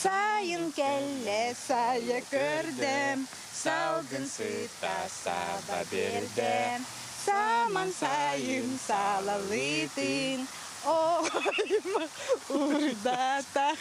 Сайын кэллэ, сайа көрдөм, салгын сыта саба биэрдэ. Саман сайын салалыытын, ойма урдата.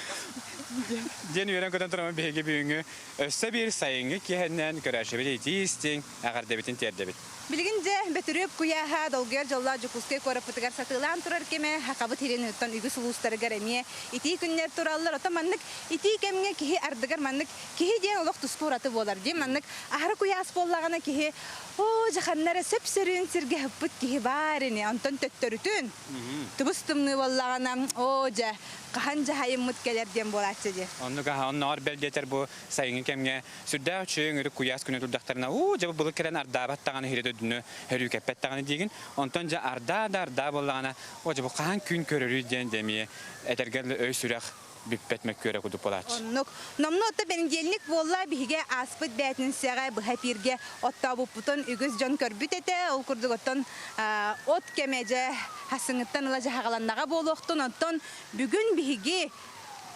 Диэн үөрэн-көтөн тураммыт биһиги бүгүҥҥү өссө биир сайыҥҥы киэһэннэн көрөөччүбүт итии-истиҥ эҕэрдэбитин тиэрдэбит. Билигин дьэ, Бөтүрүөп куйааһа долгуйар дьоллоох Дьокуускай куораппытыгар сатыылаан турар кэмэ, Сахабыт сирин оттон үгүс улуустарыгар эмиэ итии күннэр тураллар. Оттон маннык итии кэмҥэ киһи ардыгар маннык киһи диэн олох туспа ураты буолар дии. Маннык аһары куйаас буоллаҕына киһи оо, дьэ ханна эрэ сөп-сөрүүн сиргэ ыппыт киһи баар ини. Онтон төттөрүтүн тыбыс тымныы буоллаҕына оо, дьэ, хаһан дьаһайыммыт кэлэр диэн буолааччы дии. Оннук аһа, оннооҕор бэл диэтэр бу сайыҥҥы кэмҥэ Сүрдээх үчүгэй өҥүрүк куйаас күнэ турдахтарына, уу, дьэ бу былыт кэлэн ардаабат даҕаны иһирэ дойдуну өрүүкэппэт даҕаны диигин. Онтон дьэ ардаа да ардаа буоллаҕына, о дьэ бу хаһан күн көрөрүй диэн дьэ эмиэ этэргэ дылы өй-сүрэх бүппэт мөккүөрэ курдук буолааччы. Оннук. Номнуо отто бэнидиэнньик буолла биһиги ааспыт бээтинсэҕэ быһа эпииргэ оттообуппутун үгүс дьон көрбүт этэ. Ол курдук оттон от кэмэ дьэ хасыҥыттан ыла дьаһаҕаланнаҕа буолуохтун. Оттон бүгүн биһиги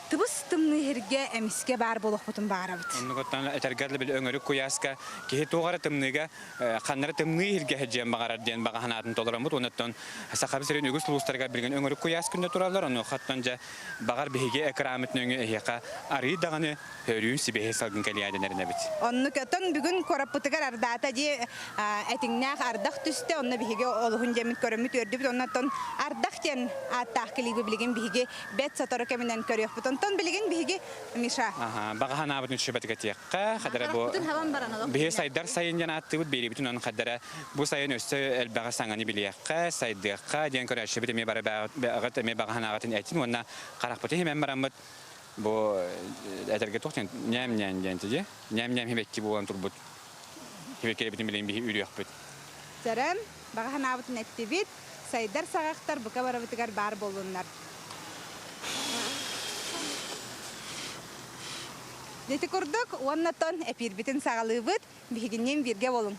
Тыбыс тымныы иһиргэ эмискэ баар буолуохпутун баҕарабыт. Оннук оттон этэргэ дылы били өҥөрүк куйааска киһи туох эрэ тымныыга ханна эрэ тымныы иһиргэ сылдьыан баҕарар диэн баҕа санаатын толороммут. Онон Сахабыт сирин үгүс улуустарыгар билигин өҥөрүк куйаас күннэр тураллар. Онуоха оттон дьэ баҕар биһиги экраммыт нөҥүө эһиэхэ арыый даҕаны өрүүн сибиэһэй салгын кэлиэ дэнэр эбит. Оннук оттон бүгүн куораппытыгар ардаата дии этиҥнээх ардах түстэ. Онно биһиги олуһун диэммит көрөммүт үөрдүбүт. Оннуттан ардах диэн ааттаах клиби билигин биһиги бэт сотору кэминэн көрүөхпүт. Онтон билигин биһиги Миша. Аха, баҕа санаабытын түшүбэтик этиэххэ, хадара бу биһи сайдар сайын диэн ааттыыбыт биэрибитин онон хадара бу сайын өссө элбэҕи саҥаны билиэххэ, сайдыахха диэн көрөөччүбүт эмиэ бары баҕат эмиэ баҕа санааҕытын этин уонна харахпытын химэн бараммыт бу этэргэ туох диэн ньээм-ньээн диэн тиди ньээм-ньээм хибэкки буолан турбут хибэккилэбитин билигин биһи үрүөхпүт. Сэрэн, баҕа санаабытын эттибит, сайдар саҕахтар бука барыбытыгар баар буоллуннар. Ити курдук уонна тон эпиирбитин саҕалыыбыт. Биһигинниин бииргэ буолуҥ.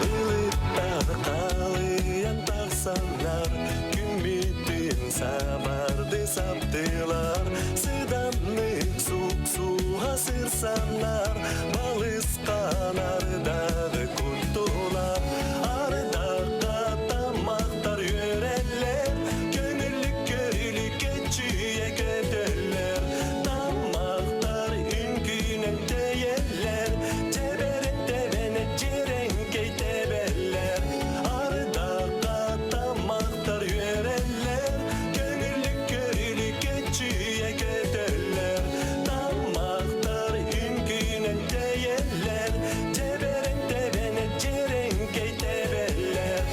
Былыттар халыйан тахсаннар, күммүтүн сабарды саптылар, сыдамнык суксуха сырсаннар, балысхан ардагы куттулар, ардакка тамактар үөрэллэр, көңүллүк көрүлүккэ чүйэ көтөллөр, тамактар үҥкүүнэн тэйэллэр, Тэбэрин тэбэнэ дьиэрэҥкэй тэбэллэр, Ардахха таммахтар үөрэллэр, Көҥүллүк көрүлүккэ чүйэ көтөллөр, Таммахтар үҥкүүнэн тэйэллэр, Тэбэрин тэбэнэ дьиэрэҥкэй тэбэллэр.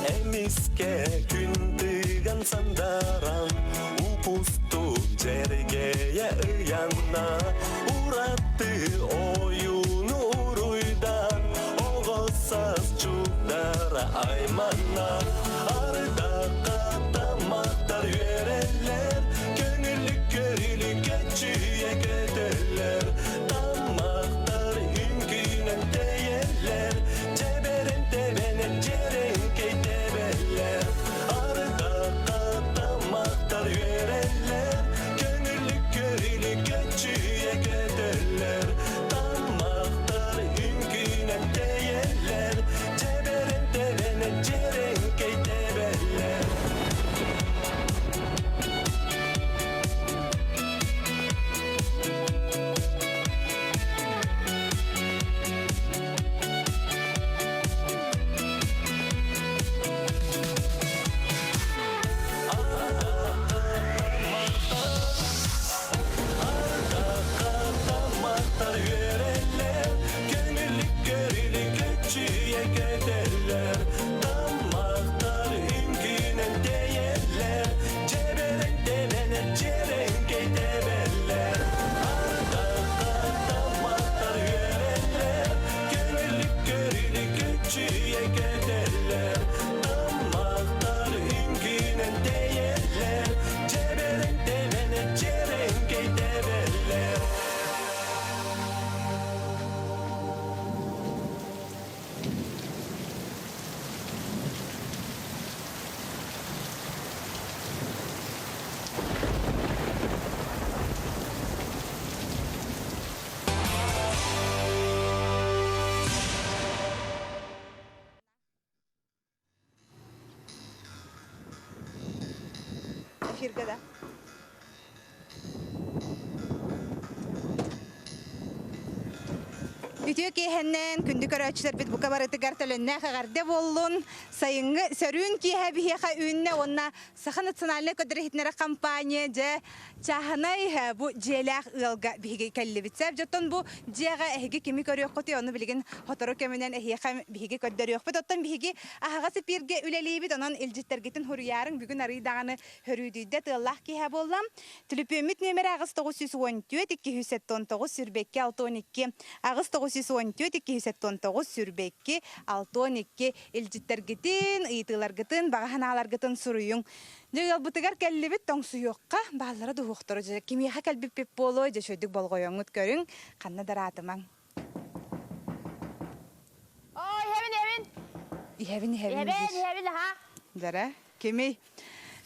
Эмискэ күн тыган сандаран, упустук дьэргэйэ ыйанна, ураты ойууну уруйдан, оҕо саас чугдара айманна. Ардахха таммахтар үөрэллэр, көҥүллүк көрүлүккэ чүйэ көтөллөр, таммахтар үҥкүүнэн тэйэллэр, Тэбэрин тэбэнэ дьиэрэҥкэй тэбэллэр, Ардахха таммахтар үөрэллэр, Көҥүллүк көрүлүккэ чүйэ көтөллөр, Таммахтар үҥкүүнэн тэйэллэр, Тэбэрин тэбэнэ дьиэрэҥкэй. Таһырдьа да. Үтүө киэһэннэн күндү көрөөччүлэрбит бука барытыгар төлөннөөх эҕэрдэ буоллун. Сайыҥҥы сөрүүн киэһэ биһиэхэ үүннэ уонна Саха национальнай көрдөр-иһитиннэрэр компания дьэ чааһынай бу дьиэлээх ыалга биһиги кэллибит. Сөп дьоттон бу дьиэҕэ эһиги кими көрүөххүтүй, ону билигин сотору кэминэн эһиэхэ биһиги көрдөрүөхпүт. Оттон биһиги аһаҕас эпииргэ үлэлиибит, онон илдьиттэргитин хуруйаарыҥ бүгүн арыый даҕаны Хөрүүдүйдэ тыаллаах киэһэ буолла. Түлүпүөммүт нүөмэрэ 8914 279 22 62 8914 279 22 62 илдьиттэргитин, ыйытыыларгытын, баҕа санааларгытын суруйуҥ. Дьэ ыалбытыгар кэллибит тоҥсуйуохха, бааллара дуһуохторо дьэ кимиэхэ кэлбиппит буолуой, дьэ үчүгэйдик болҕойоҥҥут көрүҥ, ханна да ыраатымаҥ. Ой, иһэбин, иһэбин. Иһэбин, иһэбин Иһэбин, диир. иһэбин, аха. Дара, кимий?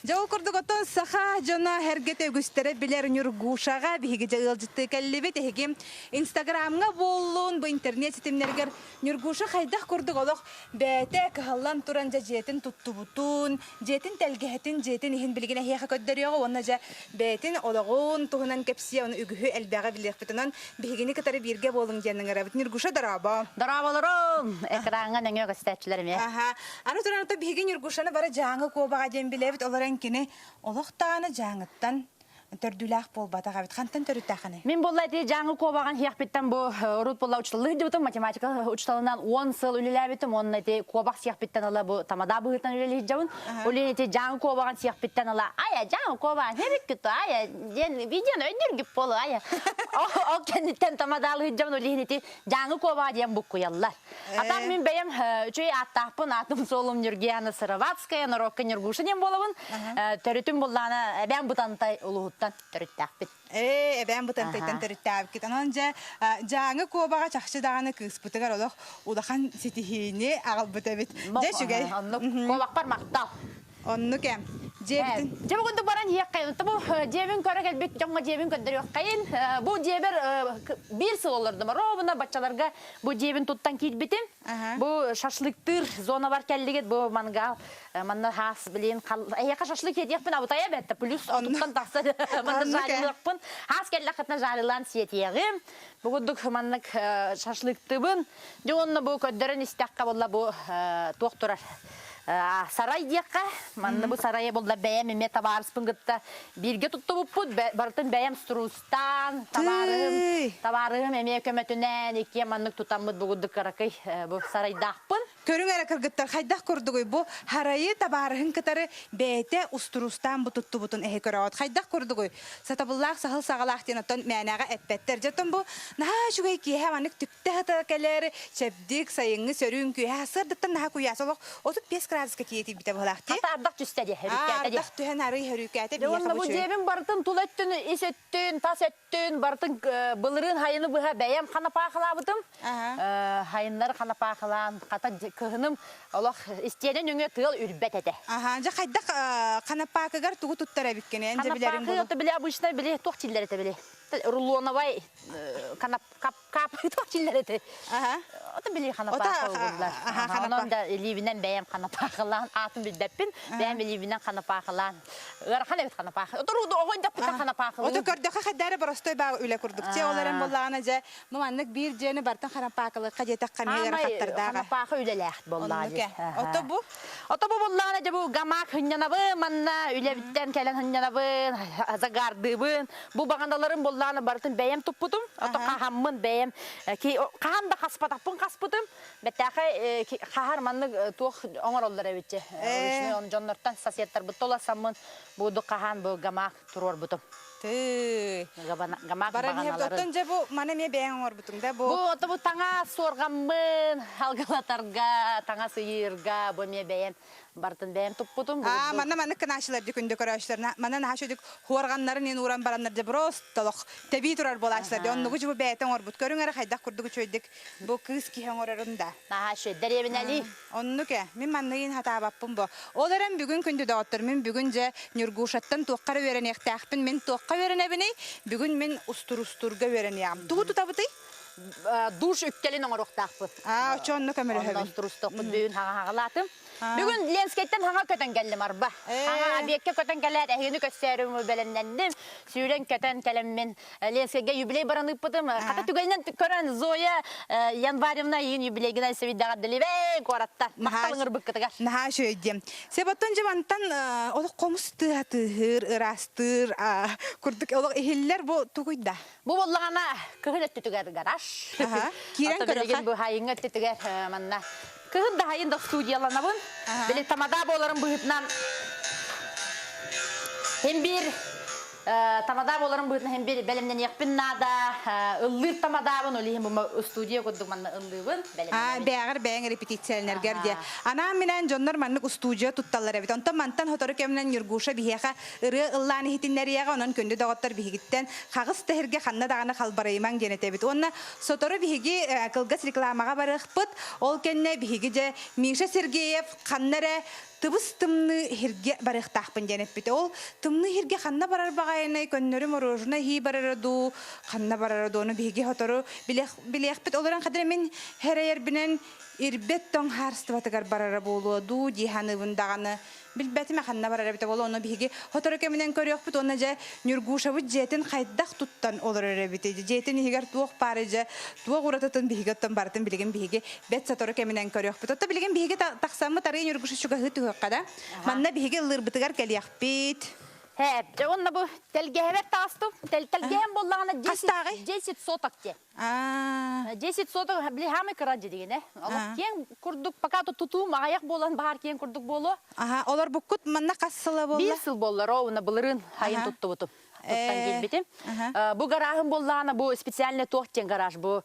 Дьэ ол курдук оттон саха дьоно эргэтэ үгүстэрэ билэр Ньургушаҕа биһиги дьэ ыалдьыттыы кэллибит. Эһиги Инстаграмҥа буоллун, бу интернет ситимнэригэр Ньургуша хайдах курдук олох бэйэтэ кыһаллан туран дьэ дьиэтин туттубутун, дьиэтин тэлгэһэтин, дьиэтин иһин билигин эһиэхэ көрдөрүөҕэ уонна дьэ бэйэтин олоҕун туһунан кэпсиэ, ону үгүһү элбэҕи билиэхпит. Онон биһигини кытары бииргэ буолуҥ диэн ыҥырабыт. Ньургуша, дорообо! Дорооболорум! Экраҥҥа нөҥүө көстөөччүлэр эмиэ. Аха. Аны туран ото биһиги Ньургушаны бары Дьааҥы куобаҕа диэн билэбит. Олорон кини олох даҕаны Дьааҥыттан төрдүлээх буолбатах эбит. Хантан төрүттээхиний? Мин буолла ити Дьааҥы куобаҕын сиэхпиттэн бу урут буолла учууталлыы сылдьыбытым, математика учууталынан 10 сыл үлэлээбитим. Уонна ити куобах сиэхпиттэн ыла бу тамада быһыытынан үлэлии сылдьабын. Ол иһин ити Дьааҥы куобаҕын сиэхпиттэн ыла ая Дьааҥы куобаҕын сиэбиккит ая диэн видеоны өйдүүргүт буолуо ая. Ол кэнниттэн тамадаалыы сылдьабын. Ол иһин ити Дьааҥы куобаҕа диэн буккуйаллар. Атам мин бэйэм үчүгэй ааттаахпын, аатым суолум Ньургияна Сыроватская, норуокка Ньургуша диэн буолабын. Төрүтүм буллаана Эбээн Бытантай улууһуттан төрүттээхпин. Ээ, Эбээн Бытантайтан төрүттээбиккит. Онон дьэ, Дьааҥы куобаҕа чахчы даҕаны кыыспытыгар олох улахан ситиһиини аҕалбыт эбит. Дьэ, үчүгэй. Оннук куобахпар махтал. Оннук эм. Дьиэбитин. Дьэ бу курдук баран иһиэххэйин. Бу дьиэбин көрө кэлбит дьоҥҥо дьиэбин көрдөрүөххэйин. Бу дьиэбэр биир сыл олордум. Ровно баччаларга бу дьиэбин туттан киирбитим. Бу шашлыктыыр зонабар кэллигит. Бу мангал манна хаас билин эһиэхэ шашлык сиэтиэхпин абытайа бэтте. Плюс отуттан тахса манна жарилыахпын. Хаас кэллэххитинэ жарилаан сиэтиэҕим. Бу курдук маннык шашлыктыбын. Дьэ уонна бу көрдөрөн истэххэ буолла бу туох турар сарай диэххэ манна бу сарайы буолла бэйэм эмиэ табаарыспын кытта бииргэ туттубуппут барытын бэйэм струстаан табаарыһым табаарыһым эмиэ көмөтүнэн иккиэн маннык тутаммыт бу курдук кыракый бу сарайдаахпын. Көрүҥ эрэ кыргыттар хайдах курдугуй бу харайы табаарыһын кытары бэйэтэ устуруустаан бу туттубутун эһи көрөҕүт хайдах курдугуй сатабыллаах саһыл саҕалаах диэн оттон мээнэҕэ эппэттэр дьэ оттон бу наһаа үчүгэй киэһэ маннык түптэ сыта кэлэр чэбдик сайыҥҥы сөрүүн күөһэ сырдыктан наһаа куйаас олох 35 градуска тиийэ тиийбитэ быһылаах дии Хата ардах түстэ дии хөрүкээтэ дии ардах түһэн арый хөрүкээтэ Дьэ уонна бу дьиэбин барытын тула өттүн ис өттүн тас өттүн барытын былырыын хайыны быһа бэйэм ханапаахылаабытым хайыннары ханапаахылаан хата кыһыным олох истиэнэ нөҥүө тыал үрбэт этэ. Аха, дьэ хайдах ханапаакыгар тугу туттар эбиккин эн дьэ билэриҥ Ханапаакы ото били обычно били туох чиллэр этэ били рулоновай канап кап кап туох чиллэр этэ. Аха. Ото били ханапаакы угуллар. Онон да илиибинэн бэйэм ханапаакылаан аатын билбэппин. Бэйэм илиибинэн ханапаакылаан ыарахан эбит ханапаакы. Отору оҕо даппыта ханапаакылыы. Ото көрдөхө хайдары боростой баа үлэ курдук. Че ол эрэн боллаҕына дьэ Бу маннык биир дьиэни бартан ханапаакылыкка диэтэххэ эмиэ ыарахаттардааҕа. Ханапаакы үлэлээх буоллаҕа Оннук ээ. Ото бу? Ото бу буоллаҕына дьэ бу гамак хынньанабын, манна үлэбиттэн кэлэн хынньанабын, загардыыбын. Бу баҕаналарым буоллаҕына барытын бэйэм туппутум. Ото хаһаммын бэйэм хаһан да хаспатахпын хаспытым. Бэттээхэй хаһар маннык туох оҥороллор эбит Ручной дьоннортон соседтарбыт толасаммын буду хаһан бу гамак туруорбутум. Тыы. Гамак Баран иһэбит. Оттон дьэ бу маны эмиэ бэйэҥ оҥорбутуҥ да бу? Бу ото бу таҥас суорҕаммын алгылатарга, таҥас ыйыырга бу эмиэ бэйэм барытын бэйэм туппутум. Аа, манна маннык кынааччылар дии күндү көрөөччүлэр. Манна наһаа үчүгэй хуорҕаннарын иин ууран бараннар дьэ просто олох тэбии турар буолааччылар дии. Оннугу дьэ бу бэйэтэ оҥорбут. Көрүҥ эрэ хайдах курдук үчүгэйдик бу кыыс киһи оҥорорун да. Наһаа үчүгэй дэриэбинэлии. Оннук ээ. Мин манныгын хатаабаппын бо. Ол эрэн бүгүн күндү доҕоттор, мин бүгүн дьэ Ньургушаттан туохха эрэ үөрэниэхтээхпин. Мин туохха үөрэнэбиний? Бүгүн мин устурустуурга үөрэниэҕим. Тугу тутабытый? душ үктэлин оҥоруохтаахпыт. Аа, очо онно көмөлөһөбүн. Онно устурустуохпут бүгүн хаҥа хаҥалаатым. Бүгүн Ленскэйтэн хаҥа көтөн кэллим арба. Хаҥа объекка көтөн кэлээт эһигини көссөөрүм бэлэмнэнним. Сүүрэн көтөн кэлэммин Ленскэйгэ юбилей баран ыыппытым. Хата түгэнинэн көрөн Зоя Январевна иин юбилейгынан сэбийдэҕэр дэлибэй куораттан. Махтал ыҥырбыккытыгар. Наһаа үчүгэй Себоттон дьэ мантан олох хомус тыаһа тыаһыыр, ыраастыыр курдук олох иһиллэр бу тугуйда? Бу буоллаҕына кыһын өттүтүгэр гараж. Киирэн көрөххө. Бу хайыҥҥа өттүтүгэр манна кыһын да хайын да студияланабын. Били тамада буоларын быһыытынан хем биир тамада буоларын быһыытынан хем биир бэлэмнэниэхпин наада. Ыллыыр тамадабын, ол иһин бу студия курдук манна ыллыыбын. Аа, бэйэҕэр бэйэҥ репетициялэнэргэр диэ. Анаан-минээн дьоннор маннык устуудьуйа тутталлар эбит. Онтон мантан сотору кэминэн Ньургуша биһиэхэ ырыа ыллаан иһитиннэриэҕэ, онон күндү доҕоттор биһигиттэн хаҕыс да сиргэ ханна даҕаны халбарыйымаҥ диэн этэбит. Уонна сотору биһиги кылгас рекламаҕа барыахпыт. Ол кэннэ биһиги дьэ Миша Сергеев ханна эрэ тыбыс тымныы иһиргэ барыахтаахпын диэн эппитэ. Ол тымныы иһиргэ ханна барар баҕайыный, көннөрү мороженое иһии барара дуу, ханна барара дуу, ону биһиги сотору билиэхпит. Ол эрэн хадыр мин хэрэйэрбинэн ирбэт тоҥ хаарыстыбатыгар барара буолуо дуу дии саныыбын даҕаны. Билбэтим ханна барар эбитэ буолуо, ону биһиги сотору кэминэн көрүөхпүт уонна дьэ Ньургушабыт дьиэтин хайдах туттан олорор эбитий, дьиэтин иһигэр туох баарый дьэ, туох уратытын биһиги оттон барытын билигин биһиги бэт сотору кэминэн көрүөхпүт. Отто билигин биһиги тахсаммыт арыы Ньургуша чугаһыы түһүөххэ да. Манна биһиги ыллыырбытыгар кэлиэхпит. Һэ, дьэ уонна бу тэлгэһэбэр таҕыстым. Тэлгэһэм буоллаҕына 10 10 соток диэн. 10 соток били хаамай кыра дьидигинэ. Олох киэҥ курдук пока тутуум аҕыйах буолан баһаар киэҥ курдук буолуо. Аха, олорбуккут манна хас сыла буолла? Биир сыл буолла, уонна былырыын хайын туттубутум. туттан киирбитим. Бу гаражым буоллаҕына бу специальный туох диэн гараж бу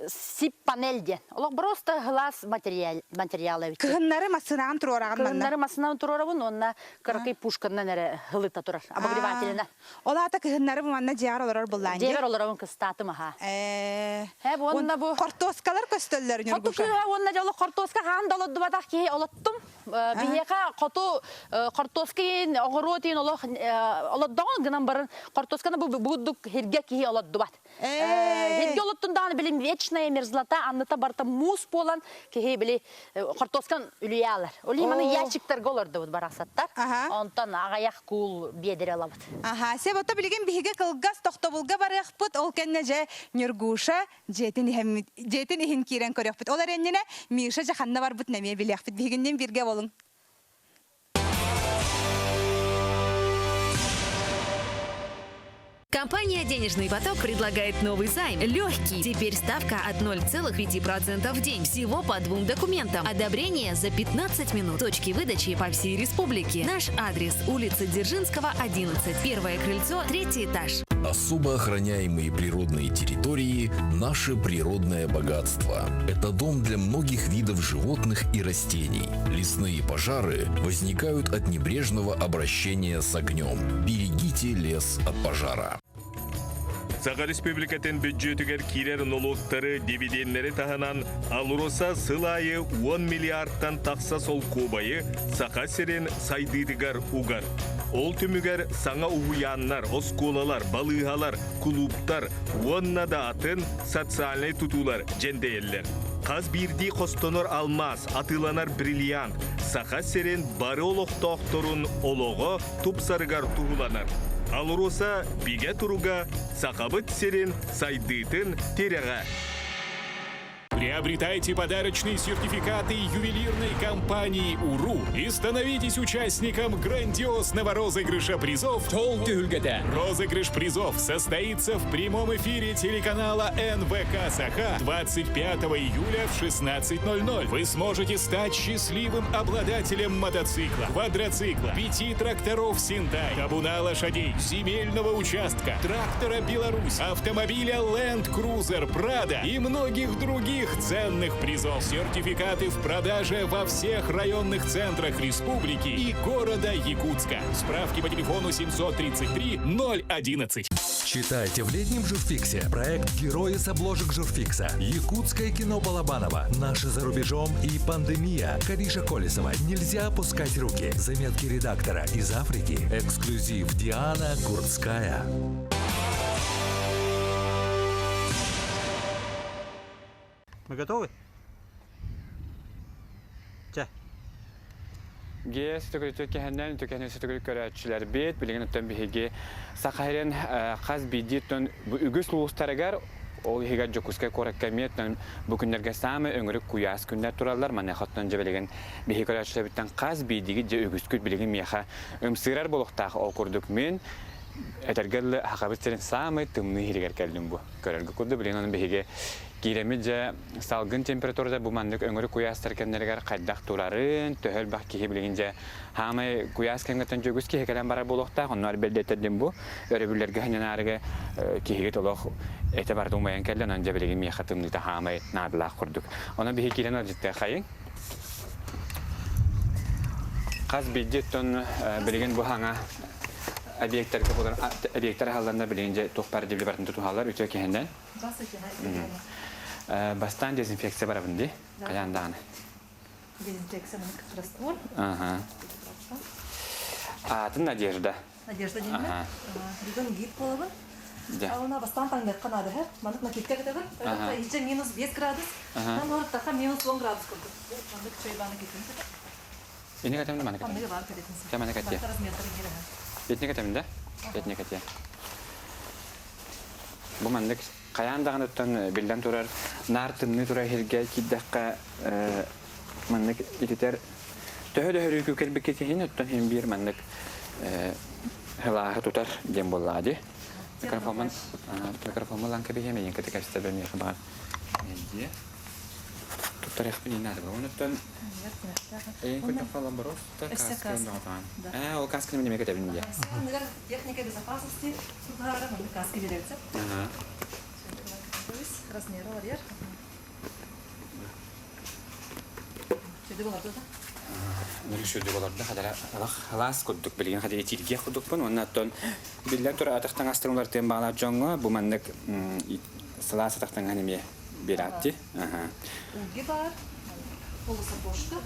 сип панель диэн. Олох просто глаз материал материал эбит. Кыһыннары массынаҕын туруораҕын манна. Кыһыннары массынаҕын туруорабын уонна кыракый пушканан эрэ һылыта турар обогревателина. Ол аата кыһыннары бу манна дьиэҕэр олорор буллаан Дьиэбэр олоробун кыстаатым аха. Э уонна бу хортуоскалар көстөллөр Хоту кыыһа уонна дьолу хортуоска хаан да олордубатах киһи олоттум. Биһиэхэ хоту хортуоска иин, оҕуруот иин олох олордоҕун гынан баран хортуосканы бу бурдук хиргэ киһи олордубат. Хиргэ олоттун даҕаны били вечная мерзлота анныта барыта муус буолан киһи били хортуоскан үлүйэ алар. Ол иһин маны ящиктарга олордубут барахсаттар. Онтон аҕыйах куул биэдэрэ ылабыт. Аха, сеп ото билигин биһиги кылгас тохтобулга барыахпыт, ол кэннэ дьэ Ньургуша дьиэтин иһэммит, дьиэтин иһин киирэн көрүөхпүт. Ол эрэннинэ Миша дьэ ханна барбытын эмиэ билиэхпит. Биһигинниин бииргэ буолуҥ. Компания «Денежный поток» предлагает новый займ. Легкий. Теперь ставка от 0,5% в день. Всего по двум документам. Одобрение за 15 минут. Точки выдачи по всей республике. Наш адрес – улица Дзержинского, 11. Первое крыльцо, третий этаж. Особо охраняемые природные территории – наше природное богатство. Это дом для многих видов животных и растений. Лесные пожары возникают от небрежного обращения с огнем. Берегите лес от пожара. Саха Республикатын бүддьүөтүгэр киирэр нолуоктары, дивиденнэри таһынан АЛРОСА сыл аайы 10 миллиардтан тахса солкуобайы Саха сирин сайдыытыгар угар. Ол түмүгэр саҥа уһуйааннар, оскуолалар, балыыһалар, кулууптар уонна да атын социальнай тутуулар дьэндэйэллэр. Хас биирдии хостонор алмаас, атыыланар бриллиант Саха сирин бары олохтоохторун олоҕо тупсарыгар туһуланар. АЛРОСА бигэ туруга Сахабыт сирин сайдыытын тирэҕэ. Приобретайте подарочные сертификаты ювелирной компании «УРУ» и становитесь участником грандиозного розыгрыша призов Розыгрыш призов состоится в прямом эфире телеканала НВК «Саха» 25 июля в 16.00. Вы сможете стать счастливым обладателем мотоцикла, квадроцикла, пяти тракторов «Синтай», табуна лошадей, земельного участка, трактора «Беларусь», автомобиля Land Cruiser Prado и многих других ценных призов. Сертификаты в продаже во всех районных центрах республики и города Якутска. Справки по телефону 733 011. Читайте в летнем журфиксе проект «Герои с обложек журфикса», Якутское кино Балабанова, «Наши за рубежом» и «Пандемия», Кариша Колесова, «Нельзя опускать руки», заметки редактора из Африки, эксклюзив Диана Курцкая. Мы готовы? Чэ. Гээс төкүрүтү кэһэннэн төкөһүнэн сөтөгүл көрөөччүлэрбит билигин оттон биһиги Саха сирин хас биирдии оттон бу үгүс улуустарыгар ол иһигэр Дьокуускай куоракка эмиэ оттон бу күннэргэ саамай өҥүрүк куйаас күннэр тураллар. Маныаха оттон дьэ билигин биһиги көрөөччүлэрбиттэн хас биирдиигит дьэ үгүскүт билигин миэхэ ымсыырар буолуохтаах. Ол курдук мин этэргэ дылы Сахабыт сирин саамай тымныы иһигэр кэллим бу. Көрөргө курдук билигин ону биһиги Киирэммит дьэ салгын температурата бу маннык өҥүрүк куйаастар кэмнэригэр хайдах турарын, төһө элбэх киһи билигин дьэ хаамай куйаас кэмҥэттэн дьөгүс киһи кэлэн барар буолуохтаах, онно бэлдэтэрдим бу өрөбүллэргэ сынньанаарыга киһиги толох этэ барыта умайан кэллэ, онон дьэ билигин миэхэ тымныыта хаамай наадалаах курдук. Онон биһи киирэн ыалдьыттыахайыҥ. Хас биирдии оттон билигин бу хаҥа объектарга буолар объектар аһалланна билигин дьэ туох баар дибили барытын тутуһаллар үтүө киһинэн. Бастаан дезинфекция барабын дии. Хайаан даҕаны. Дезинфекция раствор. Ага. Аатын Надежда. Надежда диэн Бүгүн гид буолабын. Она бастаан таҥныахха наада һэ. Маннык накидка кэтэбин. Иһиччэ минус 5 градус. Нам ортаха минус 10 градус курдук. Маннык чай бааны кэтин. Ини кэтэмин маны кэтэмин. Чэ маны кэтиэ. Итини кэтэмин да? Итини кэтиэ. Бу маннык хайаан даҕаныттан биллэн турар наар тымныы турар сиргэ киирдэххэ маннык ититэр төһө да өрүүкү кэлбиккит иһин оттон иһин биир маннык сылааһы тутар диэн буоллаҕа дии. Микрофоммун микрофоммун ылан кэбиһиэм эйигин кытта кэпсэтэбин миэхэ баҕар диэ. Туттарыахпын иһин наада Онуттан эйигин көрдөххө ломборов каскын доҕотоон. Ээ, ол касканы мин эмиэ кэтэбин диэ. Техника безопасности тутаара маннык каска биэрэбит. Размера барьер. Сүдү олорду да? Нөрү сүдү олорду хадара халаас курдук билигин хадара итиргиэх курдукпун уонна оттон биллэн турар атах таҥастарын уларытыан баҕалаах дьоҥҥо бу маннык сылаас атах таҥаһын эмиэ биэрээтти. Уги баар, полусапожка.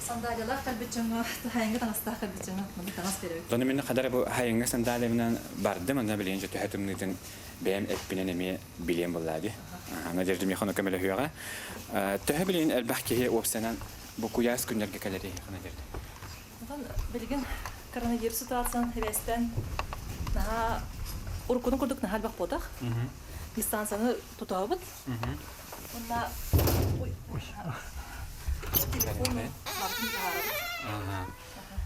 Сандалиялаах кэлбит дьоҥҥо, хаайыҥҥа таҥастаах кэлбит дьоҥҥо маннык таҥас биэрэбит. Ону мин хадара бу хаайыҥҥа сандалиябынан бардым, онно билигин төһө тымныытын бэйэм эппинэн эмиэ билиэм буоллаа дии. Надежда Михайловна көмөлөһүөҕэ. Төһө билигин элбэх киһи уопсайынан бу куйаас күннэргэ кэлэрий, Надежда? Онтон билигин коронавирус ситуациянан сибээстээн наһаа уруккуну курдук наһаа элбэх буотах. Дистанцияны тутуһабыт. Уонна телефон барытын таһаарабыт.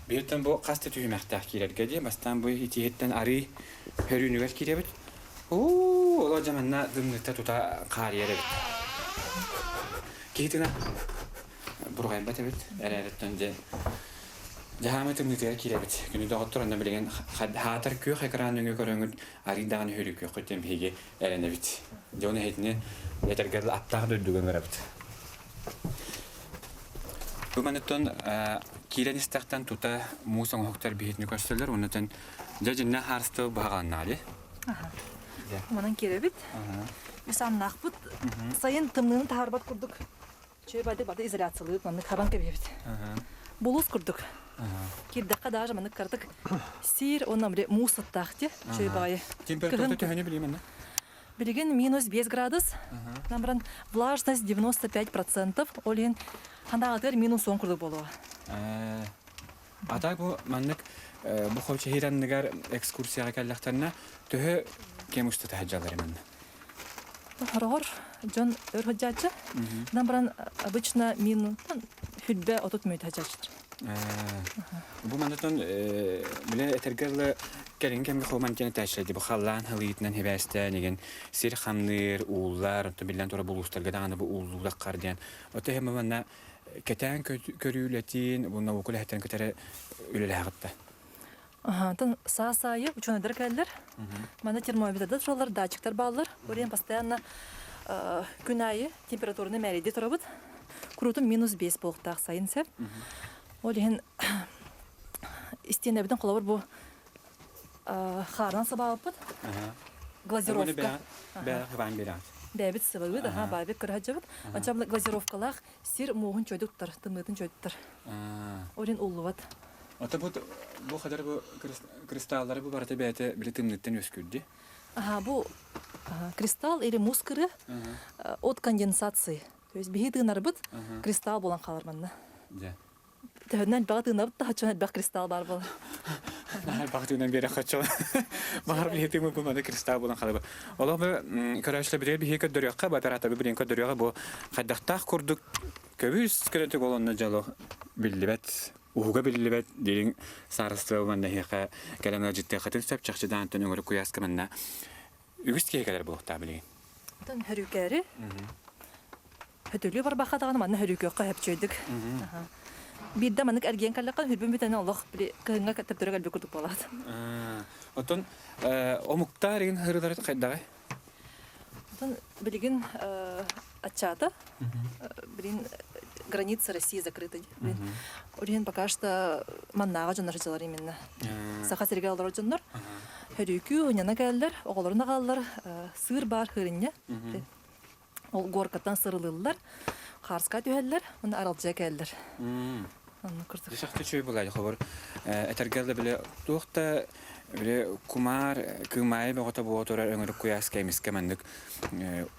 Бииртэн бу хас да түһүмэхтээх киирэргэ дии. Бастаан бу итиһиттэн арыы хөрүүнүгэр киирэбит. Уу, оло дьаманна дымныта тута хаарыйар эбит. Киһитина бурҕайбат эбит эрээриттэн дьэ дьаһаамай тымныытыгар киирэбит күнү доҕоттор онно билигин хаатар күөх экран нөҥүө көрөҥүт арыый даҕаны үһүрүкүөххүт диэн биһиги эрэнэбит дьэ ону эһитини этэргэ аттаах дойдуга ыҥырабыт бу маныттан киирэн истэхтэн тута муус оҥоһуктар биһитини көрсөллөр оннотон дьэ дьиннээх хаарыстыбы быһаҕаланнаали Манан киирэбит. Үс аннаахпыт. Сайын тымныыны таһаарбат курдук Чүө бады бады изоляциялыыбыт маннык хабан кэбиһэбит. Булуус курдук. Киирдэххэ даже маннык кыратык сиир уонна били муус сыттаах ти чүө баҕайы. Температурата төһөнү билиим анна? Билигин минус 5 градус. Намран влажность 95%. Ол иһин хандаҕатыгар минус 10 курдук буолуо. А так бу маннык бу Ховчехир анныгар экскурсияҕа кэллэхтэринэ төһө кэм устата сылдьаллар манна? Хороҕор дьон өр сылдьааччы. Нам баран обычно мин хүлбэ отут мүнүүтэ сылдьааччылар. Бу маннатан биле этэргэ дылы кэлин кэмгэ хоман диэн этээччилэр бу халлаан халыытынан хибээстээн игин сир хамныыр, ууллар, онтон биллэн турар булуустарга даҕаны бу ууллуулаххар диэн. Ото иһин манна кэтээн көрүүлэтин, бу наука үлэһиттэрин кытары үлэлээҕит да? Антон саас аайы учуонайдар кэллэр. Манна термометрда тураллар, датчиктар бааллар. Урен постоянно күн аайы температураны мээрийди турабыт. Курутун минус 5 буолуохтаах сайын сөп. Ол иһин истиэнэбитин холобур бу хаарынан сабаабыппыт. Глазировка. Бэйэбит сыбабыт, аха, баайбыт кыраһадьабыт. Онча глазировкалаах сир мууһун чойдуттар, тымныытын чойдуттар. Ол иһин уллубат. Ата бу бу хадар бу кристаллары бу барыта бэйэтэ били тымныыттан үөскүүрдү. Аха, бу Кристалл или муус кыры от конденсации. То есть биһи тыынарбыт кристалл буолан хаалар манна. Төһөннөн элбэҕи тыынабыт да хаччан элбэх кристалл баар буолар. Элбэх тыынан биэрэ хаччан. Баҕар биһи тыымы бу маны кристалл буолан хаалар. Олох бу көрөөччүлэр билигин биһи көрдөрүөххэ, бу операторы билигин көрдөрүөххэ бу хайдахтаах курдук көбүс көрөтүк олонно дьоло биллибэт уһуга биллибэт дириҥ саарыстыба манна эһиэхэ кэлэн ыалдьыттыаххытын сөп чахчыдаан өҥөрүк куйааска манна үгүс киһи кэлэр буолуохтаах билигин. Оттон хөрүүкээри хөтөлүү барбахха даҕаны манна хөрүүкүөххэ хөпчөйдүк. Биирдэ маннык эргийэн кэллэххэ хүрбүн бүтэн олох били кыһыҥҥа төптөрө кэлбит курдук буолаат. Оттон омуктар игин хырыылары хайдаҕай? Оттон билигин аччаата. Билин граница России закрыты. Билин пока что маннааҕа дьоннор сылдьалар именно. Саха сиригэр олорор дьоннор. Хөрүүкүү хуньана кэллэр, оҕолорун аҕаллар, сыыр баар хырынньа. Ол горкаттан сырылыыллар, хаарска түһэллэр, уонна аралдьыйа кэллэр. Оннук курдук. Дьэ чөй булай хобор этэргэл да биле туох да биле кумаар кыымаайы бөҕөтө буола турар өҥөрүк куйаас кэмискэ маннык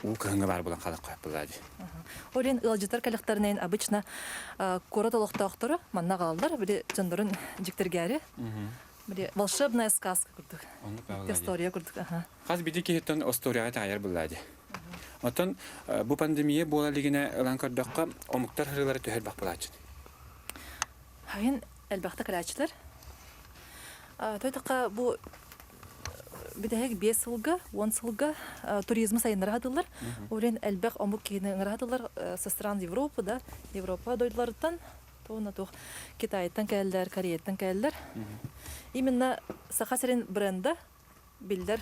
уу кыһыҥҥа баар буолан халах булаа дии. Ол иһин ыалдьыттар кэлэхтэринэн обычно куорат олохтоохторо манна аҕалаллар били дьоннорун дьиктиргээри били волшебная сказка курдук история курдук Хас биирдии киһиттэн остуоруйаҕа таайар буллаа дии. Оттон бу пандемия буола илигинэ ылан көрдөххө, омуктар ырыалара төһө элбэх буолааччы? Хайын элбэхтэ кэлээччилэр. Тойтоққа бу бүтэһик 5 сылга, 10 сылга туризмы сайыннара сатыыллар. Ол элбэх омук киһини ыҥыра сатыыллар со стран Европы да, Европа дойдуларыттан, туох туох Китайтан кэлэллэр, Кореяттан кэлэллэр. Именно Саха сирин бренда биллэр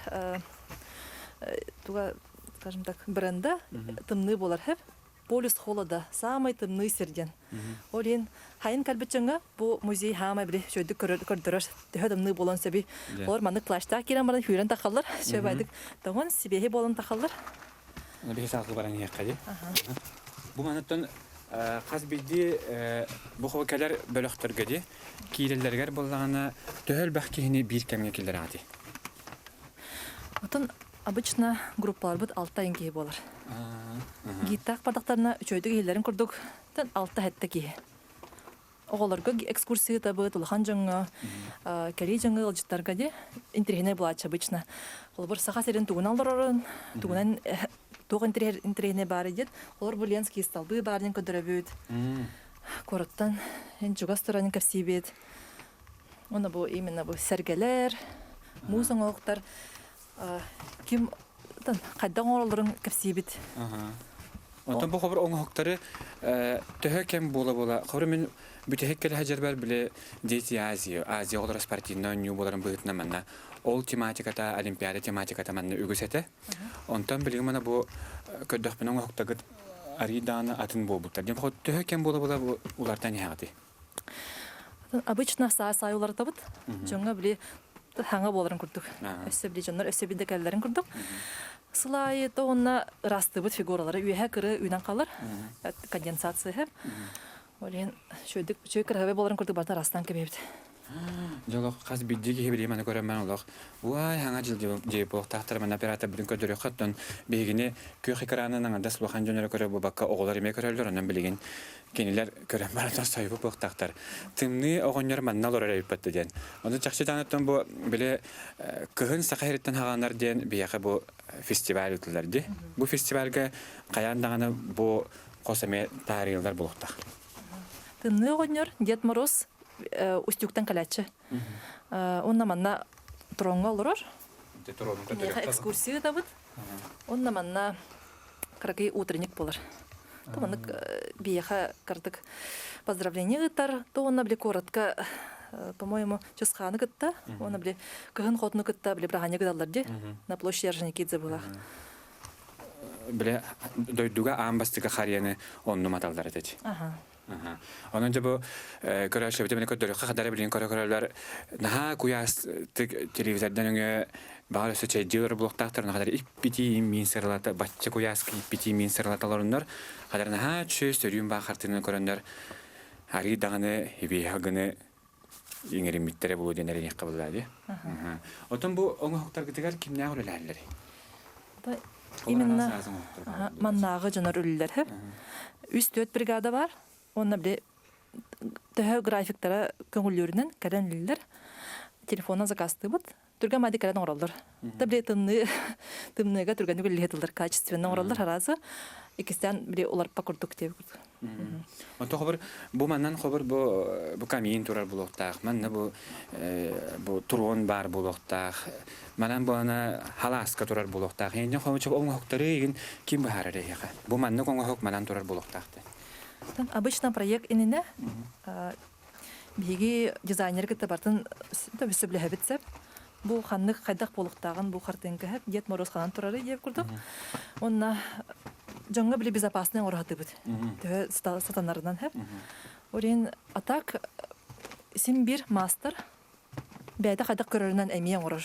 туга скажем так бренда тымныы буолар хэп полюс холода самый тымныы сир диэн ол иһин хайын кэлбит дьоҥҥо бу музей хаамай били үчүгэйдик көрдөрөр төһө тымныы буолан сөбүй олор маннык плащтаах киирэн баран сүүрэн тахаллар үчүгэйдик тоҥон сибиэһи буолан тахаллар биһи саалга баран иһиэххэ дии бу манаттан хас биирдии бу кэлэр бөлөхтөргө дии Киирэллэригэр буоллаҕына, төһө элбэх киһини биир кэмҥэ киллэрэҕитий? Отон обычно группаларбыт алта айын киһи буолар. Гидтаах бардахтарына үчүгэйдик иһиллэрин курдук алта-сэттэ киһи. Оҕолорго экскурсия ыытабыт, улахан дьоҥҥо, кэлии дьоҥҥо ыалдьыттарга дии интэриэһинэй буолааччы обычно. Холобур, Саха сирин тугунан олорорун, тугунан туох интэриэһинэй баарый диэн, олор бу Ленский столбы баар диэн көрдөрөбүт. Куораттан эн чугас туран кэпсиибит. Уонна бу именно бу сэргэлэр, муус оҥоһуктар ким хайдах оҥороллорун кэпсиибит. Онтон бу хобур оҥоһуктары төһө кэм буола-буола хобур мин бүтэһик кэлэ сылдьарбар били Дети Азии, Азия оҕолоро спортивнай оонньуу буоларын быһыытынан манна ол тематиката, олимпиада тематиката манна үгүс этэ. Онтон билигин мана бу көрдөхпүнэ оҥоһуктаргыт арыый даҕаны атын буолбуттар. Дьэ, төһө кэм буола-буола бу улартан иһэҕитий? Обычно саас аайы уларытабыт. Дьоҥҥо били хаҥа буоларын курдук. Өссө били дьоннор өссө биирдэ кэлэллэрин курдук. Сыл аайы то уонна ыраастыыбыт фигуралары үөһэ кыры үүнэн хаалар. Конденсация. Ол иһин үчүгэйдик үчүгэй кыраһыабай буоларын курдук барыта ыраастаан кэбиһэбит. Дьэ олох хас биирдии киһи билигин маны көрөн баран олох уай хаҥа дьыл дьиэ буолуохтаахтар манна операторбытын көрдөрүөххэ оттон биһигини күөх экранын аҥардас улахан дьон эрэ көрөр буолбакка оҕолор эмиэ көрөллөр онон билигин кинилэр көрөн баран сойбут буолуохтаахтар тымныы оҕонньор манна олорор эбиппит диэн ону чахчы даҕаны бу били кыһын саха сириттэн хаҕанар диэн биһиэхэ бу фестиваль ыытыллар дии бу фестивальга хайаан даҕаны бу хос эмиэ таарыйыллар буолуохтаах Тымныы оҕонньор Дед Мороз Устюгтан кэлээччи. Онно манна троҥҥа олорор. Киниэхэ экскурсия ыытабыт. Онно манна кыракый утренник буолар. То маннык биһиэхэ кырдык поздравление ыытар. То онно били куоратка по-моему, Чысхааны кытта, уонна били кыһын хотуну кытта били браһаанньа гыналлар дии. На площади Орджоникидзе буолаах. Бile дойдуга аан бастакы харыйаны онну маталлар этэ. Онон дьэ бу көрөөччүбүтү мин көрдөрүөххэ хадара билигин көрө-көрөлөр наһаа куйаас телевизордан өҥө баҕар өссө чэйдии олорор буолуохтаахтар хадара иппитии миин сыралата бачча куйааска иппитии миин сыралата олоруннар хадара наһаа үчүгэй сөрүүн баа хартыынаны көрөннөр арыы даҕаны ибиэһэ гыны иҥэриммиттэрэ буолуо диэн эрэниэххэ буоллаа дии. Оттон бу оҥоһуктаргытыгар кимнээх үлэлэһэллэрий? Именно маннааҕы дьонор үлэлэр. Үс-түөрт бригада бар. Онно били төһө графиктара көҥүллүүрүнэн кэлэн үлэлэр. Телефонунан заказтыыбыт. Түргэн мади кэлэн оҥороллор. Да били тымныы тымныыга түргэнник үлэлиһэ тыллар качественно оҥороллор аразы. Иккистээн били уларпа курдук диэбит курдук. Онто хобур бу манан хобур бу бу камин турар булуохтаах, манна бу бу турон баар буолуохтаах, манан буана халааска турар буолуохтаах. Инньэ хомучук оҥоһуктары игин ким быһаарар эһиэхэ? Бу маннык оҥоһук манан турар буолуохтаах Там обычно проект ининэ биһиги дизайнер кытта бартын сөбүлэһэбит сөп. Бу ханнык хайдах буолуохтааҕын бу хартыыҥка Дед Мороз ханан турары диэбит курдук. Уонна дьоҥҥо били безопасный оҥоро сатыыбыт. Төһө сатанарынан хэп. Орин а так син бир маастар бэйэтэ хайдах көрөрүнэн эмиэ оҥорор.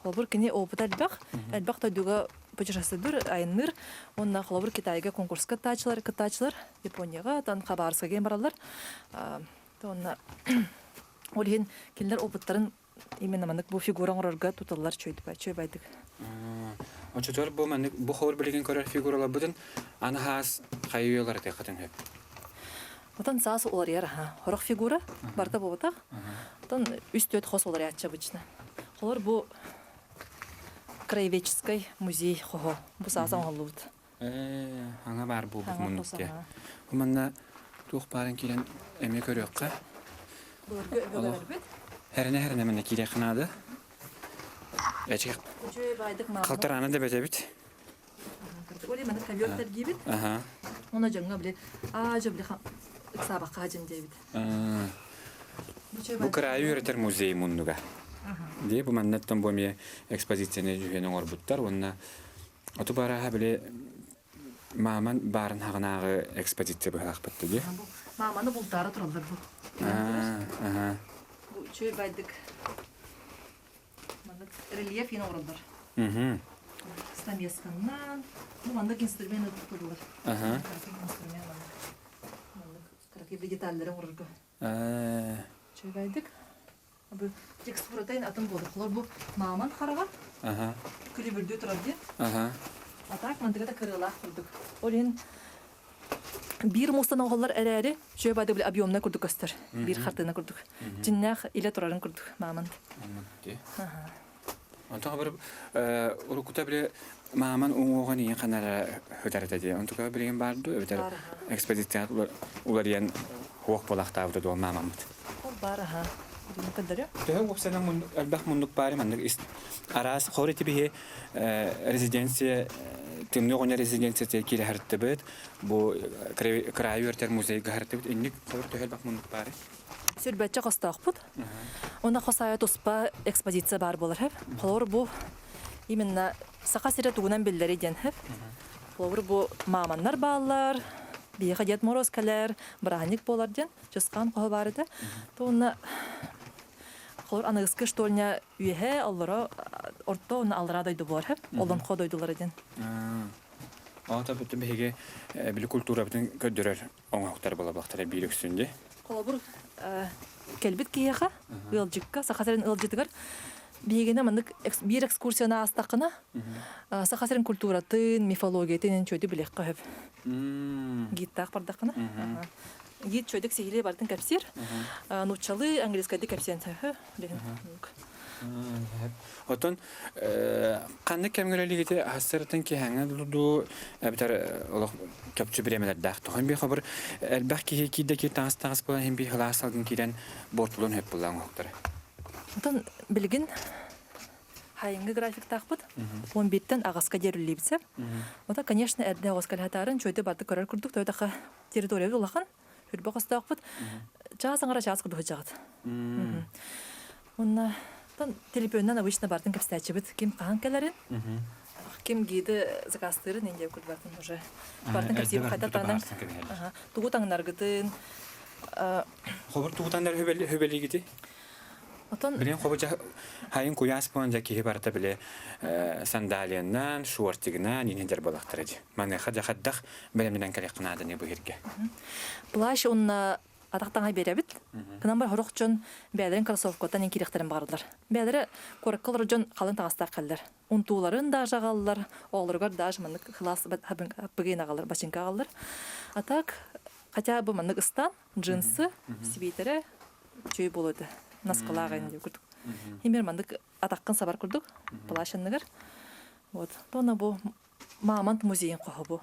Холобур, кини опыта элбэх, элбэх дойдуга путешествуйдуур, айанныыр. Уонна холобур Китайга конкурска кыттааччылар, кыттааччылар Японияҕа, тан Хабаровскайга бараллар. Уонна ол иһин кинилэр опыттарын именно маннык бу фигура оҥорорго туталлар чөйбайдык. Оччотугар бу маннык бу ховор билигин көрөр фигураларбытын аны хаас хайыылар этиэххитин сөп. Отон саас уларыйар аха. Хорох фигура барыта буолбатах. Отон үс-түөрт хос уларыйааччы обычно. Холор бу краеведческий музей хоһо. Бу саас оҥоһуллубут. Аҥа баар буолбут муннукке. Бу манна туох баарын киирэн эмиэ көрүөххэ. Былыргы өбүгэлэрбит. Хэринэ-хэринэ манна киириэххэ наада. Эчи халтарааны да бэтэбит. Оли маны ковер тергибит. Оны дьоҥҥо били аа дьэ били ыксаабакка дьин диэбит. Бу кыраайы үөрэтэр музей муннуга. Дии бу маннаттан бу эмиэ экспозицияны дьүһүөн оҥорбуттар уонна оту барааһа били мааман баарын хаҕынааҕы экспозиция быһалаахпыт дии. Мааманы бултаары тураллар бу. Бу үчүгэй байдык Маннык рельеф иһин оҥороллор. Стамесканнан, бу маннык инструмент туттуллар. Инструмент маннык. Маннык кыракый деталлары оҥорорго. Үчүгэйдик. Бу текстуратын атын буолар. Холор бу мааман хараҕа. Күлүбүрдүү турар диэн. А так мантыга да кырыылаах курдук. Ол иһин биир муустан оҥоһуллар эрээри, үчүгэй баайдык били объемнай курдук көстөр. Биир хартыына курдук. Дьиннээх илэ турарын курдук маамант. Онтон бир уруккута били мааман уҥуоҕун ийин ханара хытарыта дии. Онтука билигин баар дуу эбэтэр экспозиция уларыйан хуох буолахтаабыта дуо маамаммыт. Ол баар аха. Билигин көрдөрүө. Төһө уопсайынан элбэх муннук баары маннык араас хор ити биһи резиденция тымныы оҕонньор резиденцията киирэ сырыттыбыт. Бу кыраайы үөрэтэр музейга сырыттыбыт. Инник хор төһө элбэх муннук баары? Сүрбэччэ хостоохпут. Уонна хос аайы туспа экспозиция баар буолар хэп. Холобур бу именно Саха сирэ тугунан биллэрий диэн хэп. Холобур бу мааманнар бааллар, биһиэхэ Дед Мороз кэлэр, бырааһынньык буолар диэн Чысхаан хоһо баар этэ. То уонна холобур аныгыскы штольня үөһэ оллоро орто уонна аллараа дойду буолар хэп. Олонхо дойдулара диэн. Ота бүтүн биһиги били культурабытын көрдөрөр оҥоһуктар буолабахтара биир үксүн дии. Холобур, кэлбит киһиэхэ, ыалдьыкка, Саха сирин ыалдьытыгар биһигини маннык биир экскурсияны аастаххына, Саха сирин культуратын, мифологиятын чөйдү билиэххэ сөп. Гидтаах бардаххына. Гид чөйдүк сиһилии бартын кэпсиир. Нууччалыы, английскайдыы кэпсиэн сөп. Оттон ханнык кэмҥэ үлэлиигити аһастарытын киһэҥҥэ дуу эбэтэр олох чопчу бириэмэлэрдээх тохон би хобур элбэх киһи киирдэ киир таҥас таҥас буолан иһин би хылаас салгын киирэн буортулун хөп булла оҥоһуктара. Оттон билигин хайыҥҥы графиктаахпыт. 11-тэн аҕаска диэри үлэлиибит сөп. Ота, конечно, эрдэ оҕус кэлэһэтаарын чуйды барды көрөр курдук тойтаха территория улахан үрбэ хостоохпут. Чаас аҥара чаас курдук сылдьаҕыт. Уонна телефонунан обычно бартын кэпсээччибит ким хаһан кэлэрин, ким гиды заказтыырын индия курдук бартын уже бартын кэпсиибит хайдах таанан тугу таҥнаргытын Хобур тугу таҥнар хүбэлигити? Отон Билин хобу хайын куйаас буолан дьа киһи барыта били сандалиянан, шортигынан инидер балахтара дьи. Маныаха дьахаддах бэлэмнэнэн кэлиэххэ нааданы бу иһиргэ. Плащ уонна. атах таҥаһы биэрэбит. Кынан бар сорох дьон бэйэлэрин кроссовкаттан ин киириэхтэрин баҕараллар. Бэйэлэрэ куоракка олорор дьон халыҥ таҥастаах кэллэр. Унтууларын даже аҕаллар, оҕолоругар даже маннык кылаас быгыйын аҕаллар, бачыҥка аҕаллар. А так хотя бы маннык ыстаан, джинсы, свитерэ үчүгэй буолуо этэ. Наскылаах эн диэн курдук. Химер маннык атаххын сабар курдук плащ анныгар. Вот. Тона бу Мамонт музейын хоһо бу.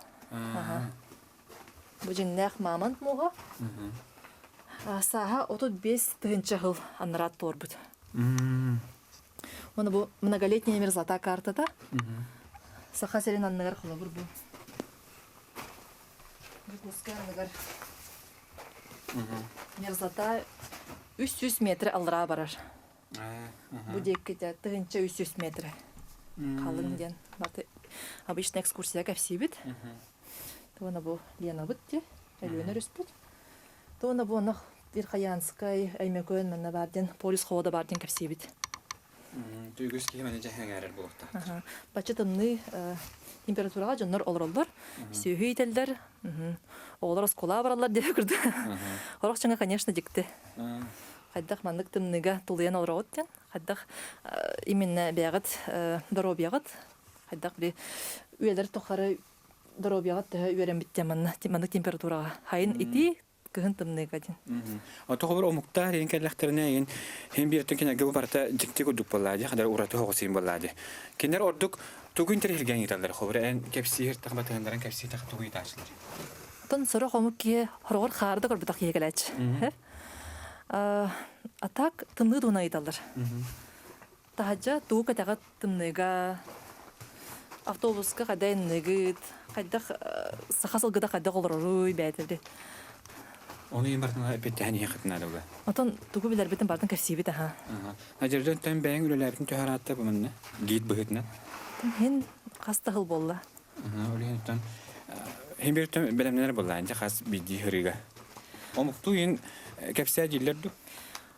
Бу дьиҥнээх мамонт муоһа. Сааһа 35 тыһыынча сыл анараа туорбут. Уонна бу многолетняя мерзлота картата. Саха сирин анныгар холобур бу. Дьокуускай анныгар мерзлота 300 метр аллараа барар. Бу диэккитэ 1300 метр халыҥ диэн баты обычно экскурсия кэпсиибит. Туона бу Ленабыт ди, Өлүөнэ өрүспүт. Туона бу онох Верхоянскай, Өймөкөөн манна бар диэн, полюс холода бар диэн кэпсиибит. Үгүс киһи маны дьэһэҥээрэр буолуохтаах. Бачча тымныы температураҕа дьоннор олороллор, сүөһү иитэллэр, оҕолор оскуолаҕа бараллар диэн курдук. Орох чаҥа, конечно, дьикти. Хайдах маннык тымныыга тулуйан олороҕут диэн, хайдах именно бэйэҕит доруобуйаҕыт, хайдах били үйэлэр тухары доруобуйаҕыт төһө үөрэммит диэн манна маннык температураҕа хайын итии, кыһын тымныыга диэн. Ото хобор омуктар иин кэллэхтэринэ иин хин бииртэн кинилэргэ бу барыта дьикти курдук буоллаа дии, хадара ураты соҕус иин буоллаа дии. Кинилэр ордук тугу интэриэһиргээн ыыталлар хобор эн кэпсиир тахбатыһыннаран кэпсии тах тугу ыытааччылар. Оттон сорох омук киһи хороҕор хаары да көрбөтөх киһи кэлээччи. А так тымныы туһунан ыйыталлар. Таһырдьа тугу кэтэҕит тымныыга, автобуска хайда инныгыт, хайдах саха сылгыта хайдах олороруй бэйэтэ Ону иһин барытын эппиэттэһэн иһиэххитин наада буолла. Отон тугу билэрбитин барытын кэпсиибит аха. Надежда тэн бэйэҥ үлэлээбитин төһө ыраатта бу манна гид быһыытынан? Иһин хас да сыл буолла. Ол иһин иһин биир бэлэмнэнэр буолла инчэ хас биирдии ырыыга. Омуктуу иһин кэпсээ дииллэр дуу?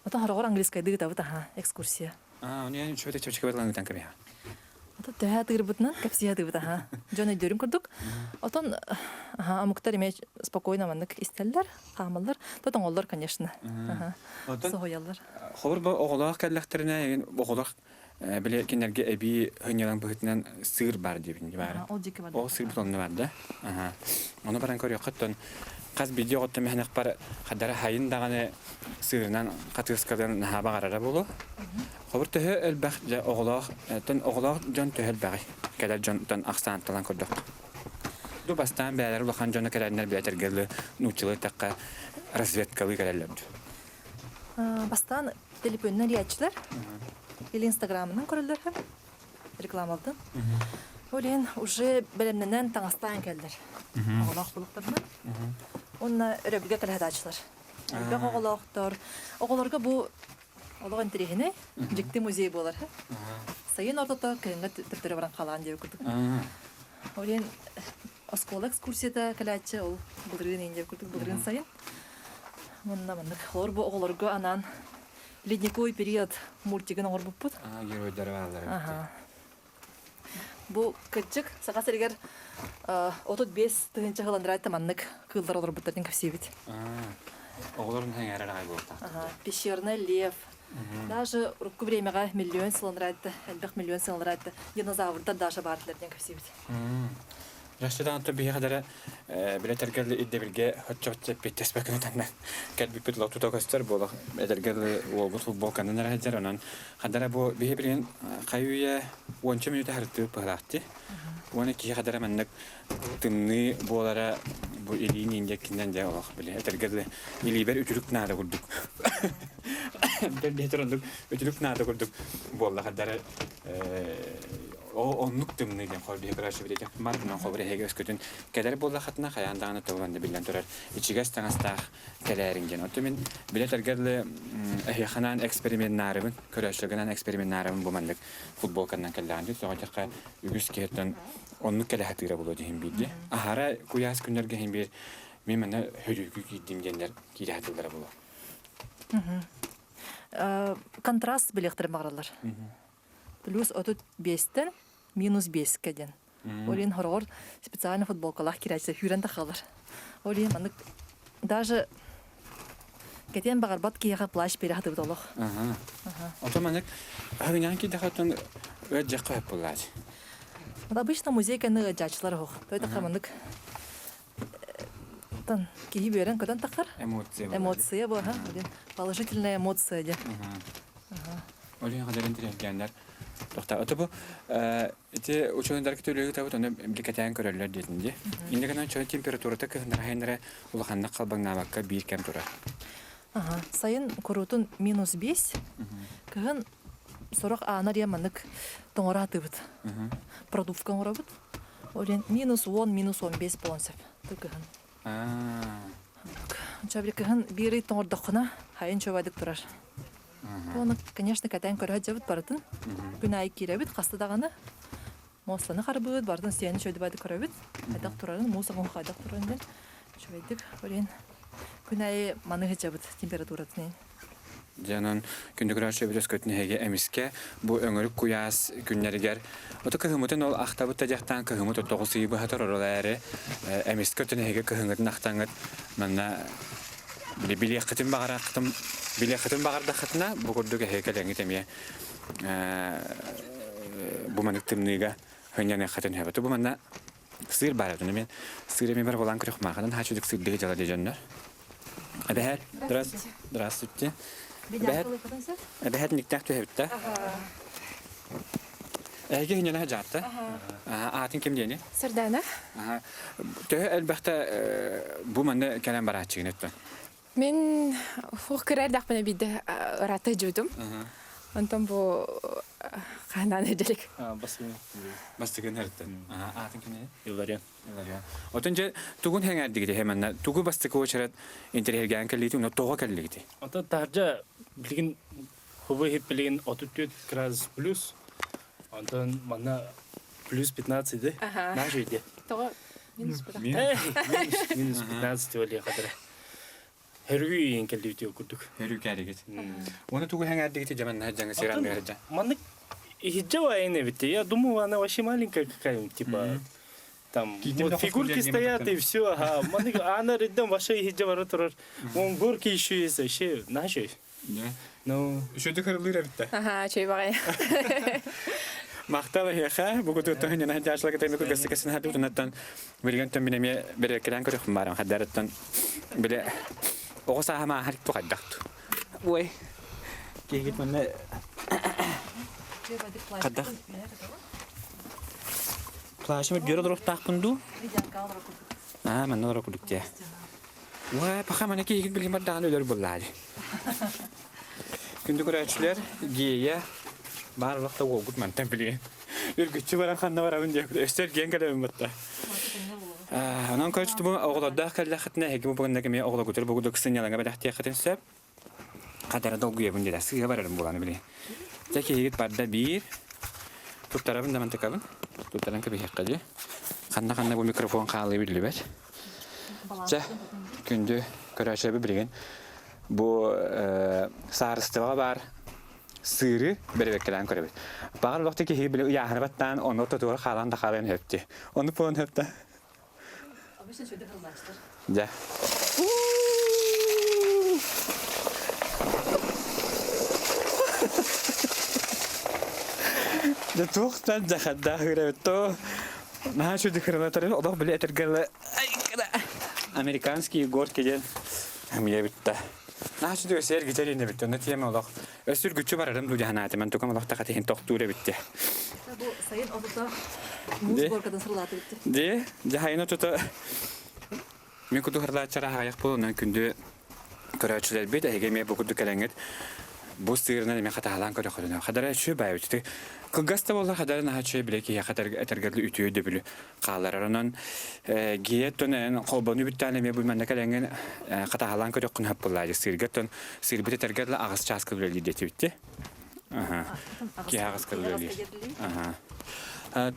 Ото хороҕор английскайдыы ыытабыт аха экскурсия. Аа, ону үчүгэй чөчкө бадлан ыытан кэбиһэ. Ото төһө атыырбытынан кэпсии атыыбыт аха. Дьон өйдөрүн курдук. Отон аха омуктар эмиэ спокойно маннык истэллэр, хаамаллар. Тотоҥоллор, конечно. Аха. Соһуйаллар. Холобур бу оҕолоох кэллэхтэринэ оҕолор били кинилэргэ эбии сынньалаҥ быһыытынан сыыр баар диэбин баара. Ол диэки барда. Ол сыырбыт онно барда. Аха. Ону баран көрүөххүттэн хас биирдии оҕоттон мэһэнэхпэр хадара хайын даҕаны сыырынан хатыыскадан наһаа баҕарара буолуо. Хобур төһө элбэх дьэ оҕолоох тон оҕолоох дьон төһө элбэҕий? Кэлэр дьонтон ахсаанталан көрдөххө. Ду бастаан бэйэлэр улахан дьоно кэлэннэр билэтэргэлы нууччалыы эттэххэ разведкалыы кэлэллэр дуу. Бастаан телефонунан эрийээччилэр или инстаграмынан көрөллөр рекламалдын. Ол иһин уже бэлэмнэнэн таҥастаан кэллэр. Оҕолоох булуктарынан. Уонна өрөбүлгэ кэлэһэдааччылар. Элбэх оҕолоохтор. Оҕолорго бу олох интэриэһинэй, дьикти музей буолар. Сайын ортото кыһыҥҥа төптөрү баран халаан диэбит курдук. Ол иһин оскуола экскурсията кэлээччи ол былырыын иин диэбит курдук былырыын сайын. Манна маннык олор бу оҕолорго анаан ледниковый период мультигын оҥорбуппут. Геройдары бааллар эбит. Бу кырдьык Саха сиригэр 35 тыһыынча сыл анараа маннык кыыллар олорбуттарын кэпсиибит. Оҕолорун сэҥээрэр аҕай буолуохтаах. Пещерный лев. Даже урукку времяҕа миллион сыл анараа элбэх миллион сыл анараа динозаврдар даже баардылар диэн кэпсиибит. Жастыдан отто биһиэхэ дара билэ тэргэл ирдэбилгэ оччо-оччо эппиэттэспэккэ танна кэлбиппит лотута көстөр буолах эдэргэ уолбут футболканан эрэ сылдьар онон хадара бу биһи билигин хайы-үйэ уонча мүнүүтэ харытыы быһалаахти уонна киһи хадара маннык тымныы буолара бу илиин индеккинэн дьэ олох били этэргэ илиибэр үтүлүк наада курдук бэл оннук үтүлүк наада курдук буолла хадара оннук тымныы диэн хор биһи көрөөччүбүт этих мар гынан хобур эһиги өскөтүн кэлэр буоллаххытына хайаан даҕаны тылланна биллэн турар ичигэс таҥастаах кэлээриҥ диэн оттон мин билэтэргэ дылы эһиэхэ эксперименнаарыбын көрөөччүлэргэ эксперименнаарыбын бу маннык футболканан кэллэҕин дии тоҕо диэххэ үгүс киһиттэн оннук кэлэ сатыыра буолуо диһин биирди аһара куйаас күннэргэ иһин биир мин манна хөрүүкү киирдим диэннэр киирэ сатыыллара буолуо Контраст билиэхтэрин баҕараллар. Плюс 35-тэн минус 5-кэ диэн. Ол иһин хороҕор специально футболкалаах киирээччилэр сүүрэн да хаалар. Ол иһин маннык даже. Кэтиэн баҕарбат киһиэхэ плащ биэрэ сатыыбыт олох. Ото маннык хагыняан киирдэхэ оттон ыадьахха хөп буоллаачы. Вот обычно музей кэннэ ыадьааччылар оһох. Той маннык тан киһи үөрэн көтөн тахар. Эмоция. Эмоция бу, аха. Положительная эмоция дьэ. Олен хадарын тирэлгэннэр. Тохта, ото бу ити учуонайдар төлөйү табыт оны биликэтээн көрөллөр диэтин дии. Инде гынан чон температурата кыһыннар хайыннара улаханнык халбаҥнаабакка биир кэм турар. Аха, сайын куруутун минус 5, кыһын сорох аанар я маннык тоҥоро атыыбыт. Продувка оҥоробут. Ол минус 10, минус 15 буолан сөп. Кыһын. Чабри кыһын биир ый тоҥордоххуна, хайын чобадык турар. Оны, конечно, кэтээн көрө сылдьабыт барытын. Күн аайы киирэбит, хаста даҕаны. Муостаны харбыыбыт, барытын сиэни чөйдүбэдик көрөбүт. Хайдах турарын, муус оҥоһу хайдах турарын диэн үчүгэйдик өрүөн күн аайы маны сылдьабыт температуратын. Дьэ, онон күндү көрөөччү өскөтүн эһиги эмискэ бу өҥүрүк куйаас күннэригэр ото кыһыммытын ол ахтабыт да дьахтаан кыһыммыт тоҕус ыйы быһа турар эрээри эмискэ өттүн эһиги кыһыҥҥытын ахтаҥҥыт манна билиэххитин баҕараххытын билиэххитин баҕардаххытына бу курдук эһиги кэлэҥҥит эмиэ бу маннык тымныыга хынньаныаххытын сөп. Бу манна сыыр баар этин мен сыыр эми бар болан көрөх мааханан хачудык сырдыгы дьала дьоннор. Эбэһэт, здравствуйте. Эбэһэт, эбэһэт никтээх түһэбитте. Эһиги хинньана жаатта. Аатын ким диэни? Сардана. Төһө элбэхтэ бу манна кэлэн барааччыгын өттөн? Мин хух кырардахпына биирдэ ыраата жуудум. Онтон бу хаанан эдэлик. Бастыгын хәрттен. Аатын ким Илларион. Илларион. Отон же тугун хэҥэрдигити хэмэнна тугу бастакы очерет интэриэһиргээн кэллигити уна тоҕо кэллигити? Ото таһырдьа билигин хубу иһип билигин 34 градус плюс. Онтон манна плюс 15 ди. Наш үйде. Тоҕо минус Минус минус 15 диэли хатыра. Хөргүү иин кэллибит курдук. Хөргүү кэлигит. Оны тугу хэҥэрдигити дьаман наһа сиран дыһырдьа. Маннык иһиджа вайны ведь. Я думаю, она вообще маленькая какая-нибудь, типа там вот фигурки стоят и все, ага. Маннык ана рядом вообще иһиджа бара турар. Вон горки еще есть, вообще, наши. Ну, Үшөдү кырылыыр эбитте. Аха, чөй багай. Махтал эһиэхэ, бу кутуттан ханна жаашла кытайны кыргасы кэсин хадды утунаттан билген төн минеме берекелен көрөхүм баран хаддарыттан биле оҕо сааһама ахар тухайдахту. Ой. Киһигит манна Хаддах. Плащым дөрө дорохтаахпын дуу? Аа, манна олорор курдук дии. Уа, паха мана киһигит билигин бардаҕына өлөр буоллаа дии. Күндү көрөөччүлэр, гея баар олохто уолгут мантан билигин. Үргүччү баран ханна барабын диэк өссө эргийэн кэлэбин батта. Онон көрчү бу оҕолордоох кэллэххитинэ эһиги бу бугунна кими оҕолоргутур бугудук сынньалаҥа бэлэхтиэххитин сөп. Хадара долгуйабын диэтэ сыыһа барарым буолан били. Дьэ киһигит барда биир туттарабын да мантыкабын. Туттаран кэбиһиэххэ дии. Ханна-ханна бу микрофон хаалыы биллибэт. Чэ, күндү көрөөччүлэрбит билигин бу саарыстыбаҕа баар сыыры бэрэбиэркэлээн көрөбүт. Баҕар олохто киһи били ыйааһыны баттаан онно ортотугар хаалан да хаалыан сөп дии. Ону буолан сөп да. Дьэ. Дьэ туохтан дьахардаах ыырэбит то наһаа сүдү кырылатарын олох били этэргэ американские горки диэн амия бүтта. Наһаа сүдү өсөр гитер инне бүтті. Онно тиэмэ олох өссүр күччү барарым дуу дьаһанаатым. Мен тукам олох тахатыһын тохтуур эбитти. Бу сайын отута муус горкадан сырылааты битти. Ди, дьаһайын отута Мин курдук харлааччара аҕыйах буолунан күндү көрөөччүлэрбит, эһиги эмиэ бу курдук кэлэҥҥит бу сыырынан эмиэ хатаһалаан көрөххүтүнэ. Хадара үчүгэй баайбыт. Кылгас да буоллар хадара наһаа үчүгэй бile киһиэхэ этэргэ үтүө өйдөбүлү хаалларар. Онон гиэт тон холбону бүттээн эмиэ бу манна кэлэҥҥин хатаһалаан көрөххүн хаппыллаа сыырга тон сыырбыт этэргэ аҕыс чааска үлэлиир диэтибитти. Киһи аҕыс үлэлиир.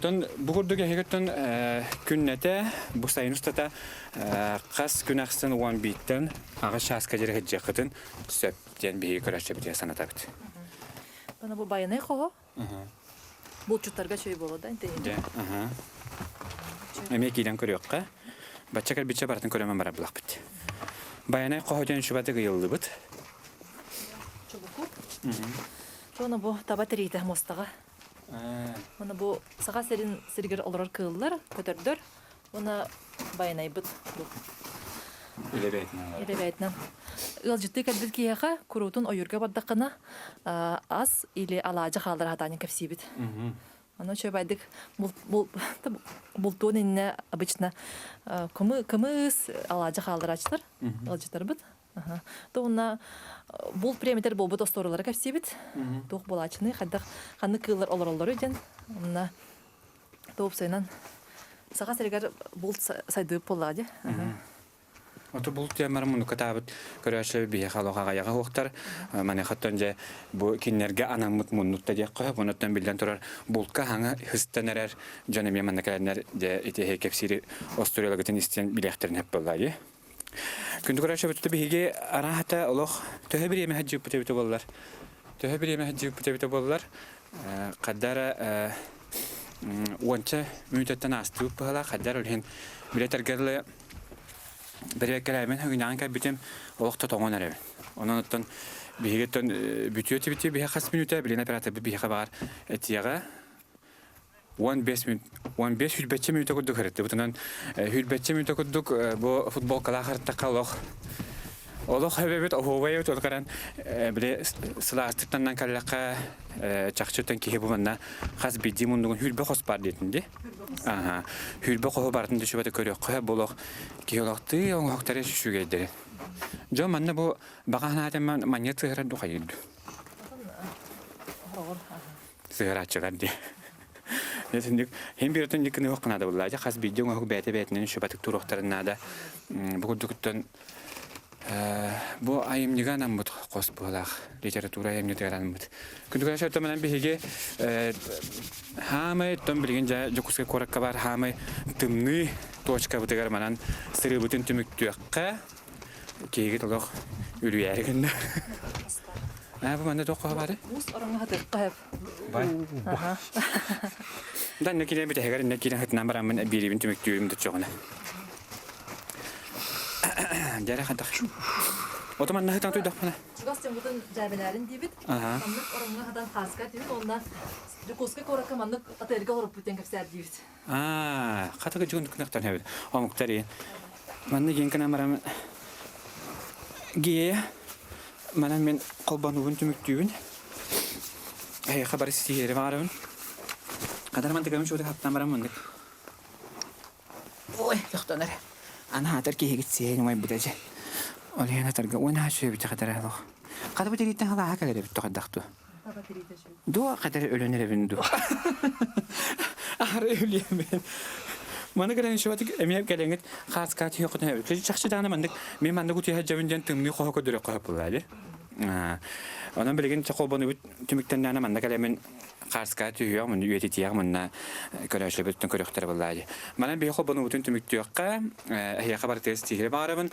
Тон бу курдук эһигиттэн күннэтэ бу сайын устата хас күн ахсын 11-тэн аҕыс чааска диэри сылдьыаххытын сөп диэн биһиги көрөөччүбүтүгэр санатабыт. Бана бу байанай хоһо. Булчуттарга чөй буолар да интэриэһинэй. Эмиэ киирэн көрүөххэ. Бачча кэлбиччэ барытын көрөмөн барар булахпыт. Байанай хоһо диэн шубатык ыйыллыбыт. Чубуку. Чону бу таба тириитэ муостаҕа. Уонна бу Саха сирин сиригэр олорор кыыллар, көтөрдөр уонна байанайбыт бу. Илэ бэйэтинэн. Илэ бэйэтинэн. Ыалдьыттыы кэлбит киһиэхэ куруутун ойуурга бардаххына ас или алаадьы хааллара сатаан кэпсиибит. Ону үчүгэйдик бултуон иннэ обычно кымыс алаадьы хаалларааччылар ыалдьыттарбыт. То уонна булт премитер буолбут остуоруйалары кэпсиибит. Туох буолааччыный, хайдах ханнык кыыллар олороллоруй диэн. Онно тоопсайынан Саха сиригэр булт сайдыы буоллаҕа дии. Ото булт диэн муннукка таабыт көрөөччүлэр биһиэхэ олох аҕыйаҕа уохтар. Маныхаттан дьэ бу кинилэргэ анаммыт муннукта диэххэ сөп. Онуттан биллэн турар бултка хаҥа хыстан эрэр дьон эмиэ манна кэлэннэр дьэ ити кэпсиири остуоруйалагытын истэн билиэхтэрин сөп буоллаа дии. Күндү көрөөччүбүт биһиги арааһата олох төһө бириэмэ сылдьыппыт эбитэ буоллар төһө бириэмэ сылдьыппыт эбитэ буоллар хаддара уонча мүнүүтэттэн аастыбыт быһалаах хаддар ол иһин билэтэргэ бэрэбиэркэлээмин хөгүнэҕин кэлбитим олох да тоҥон эрэбин онон оттон биһиги оттон бүтүө тибити биһи хас мүнүүтэ билин операторбыт биһиэхэ баар этиэҕэ 15 мүнүүт 15 сүүрбэччэ мүнүүтэ курдук ырыттыбыт. Онон сүүрбэччэ мүнүүтэ курдук бу футболкалаах ырыттахха олох олох эбэбит оһуобай эбит ол каран били сылаастыктаннан кэллэххэ чахчыттан киһи бу манна хас биирдии муннугун хүрбэ хос бар диэтин ди аха хүрбэ хоһу барытын түшүбэтэ көрүөххэ бу олох киһи олохтыы оҥоһуктары сүгэйдэри дьон манна бу баҕа санаатым манньыт сыһырар духайырду сыһырааччылар дии. Дьэ хин бииртэн дьиккин уһук наада булла. Дьэ хас биирдии оҥоһук бэйэтэ бэйэтинэн шубатык туруохтарын наада. Бу курдуктан бу айымньыга анаммыт хос быһалаах литература айымньытыгар анаммыт. Күндү көрөөччүлэр биһиги хаамай оттон билигин дьэ Дьокуускай куоракка баар хаамай тымныы точкабытыгар манан сырыыбытын түмүктүөххэ киһигит олох үлүйээри гынна. Аа бу манна туох баары? Муус ороҥҥо хатыахха сөп. Бай. Да инне киирэн бүтэһигэр инне киирэн хытынан бараммын биэриибин түмүктүүрүм дуччоҕуна. Дьэрэ хатах. Ото манна хытан туйдахпына. Чугас дьоммутун дьээбэлээрин диибит. Маннык ороҥҥо хатан хааска диибит уонна Дьокуускай куоракка маннык отельга олоруппут диэн кэпсээр диибит. Аа, хатыгы дьон кынахтан хэбит. Омуктар иин. Манна гин кына барам Гея манан мен холбонуубун түмүктүүбүн. Эһиэхэ бары ситиһиэри баҕарабын. Хадар мантыкабын чуоту хаптан баран мындык. Ой, тохтонор. Аны хаатар киһигит сиэһин умайбыта дьэ. Ол иһин атарга уон аха сүөбүтэ хатара олох. Хата бу тирииттэн халааһа кэлэр эбит тоҕойдохту. Дуо хатар өлөн эрэбин дуо. Ахары өлүөмүн. Маны кэлэн шубатык эмиэ кэлэҥит хааскаа түһүөххүтүн эбит. Чахчы даҕаны маннык мен маннык утуйа дьабын диэн тымныы хоһо көрдөрө хоһоппулаали. Онон билигин чохолбонубут түмүктэннээнэ манна кэлэмин хааскаа түһүөх мунну үйэтитиэх мунна көрөөччүлэрбит көрүөхтэрэ буоллаа Манан биһи холбонуубутун түмүктүөххэ эһиэхэ барытыгар ситиһири баҕарабын.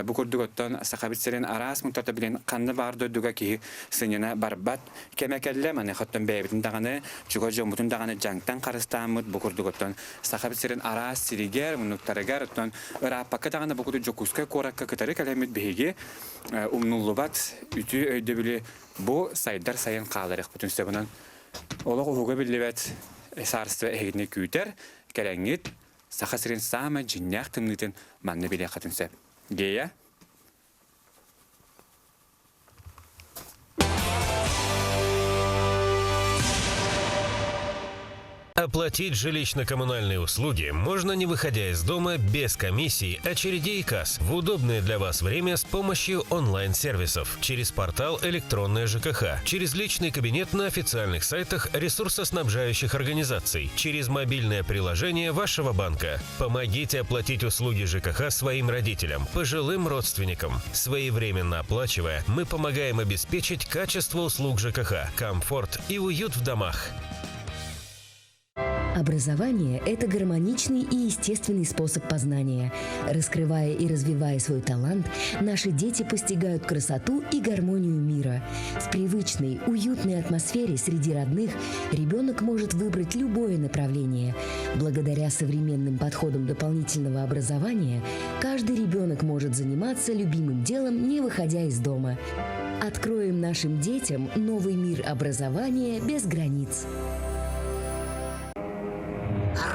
Бу курдук оттон Сахабыт сирин араас мунтата билин ханна баар дойдуга киһи сынньана барбат кэмэ кэллэ. Маныаха оттон бэйэбитин даҕаны, чугас дьоммутун даҕаны дьаҥтан харыстааммыт бу курдук оттон Сахабыт сирин араас сиригэр, муннуктарыгар оттон ырааппакка даҕаны бу курдук Дьокуускай куоракка кытары кэлэммит биһиги умнуллубат үтүө өйдөбүлү бу сайдар сайын хаалларыахпытын сөп. Онон олох уһуга биллибэт саарыстыба эһигини күүтэр, кэлэҥҥит Саха сирин саамай дьиҥнээх тымныытын манна билиэххитин сөп. Гея? Оплатить жилищно-коммунальные услуги можно не выходя из дома без комиссий, очередей и касс в удобное для вас время с помощью онлайн-сервисов через портал «Электронная ЖКХ», через личный кабинет на официальных сайтах ресурсоснабжающих организаций, через мобильное приложение вашего банка. Помогите оплатить услуги ЖКХ своим родителям, пожилым родственникам. Своевременно оплачивая, мы помогаем обеспечить качество услуг ЖКХ, комфорт и уют в домах. Образование – это гармоничный и естественный способ познания. Раскрывая и развивая свой талант, наши дети постигают красоту и гармонию мира. В привычной, уютной атмосфере среди родных ребенок может выбрать любое направление. Благодаря современным подходам дополнительного образования каждый ребенок может заниматься любимым делом, не выходя из дома. Откроем нашим детям новый мир образования без границ.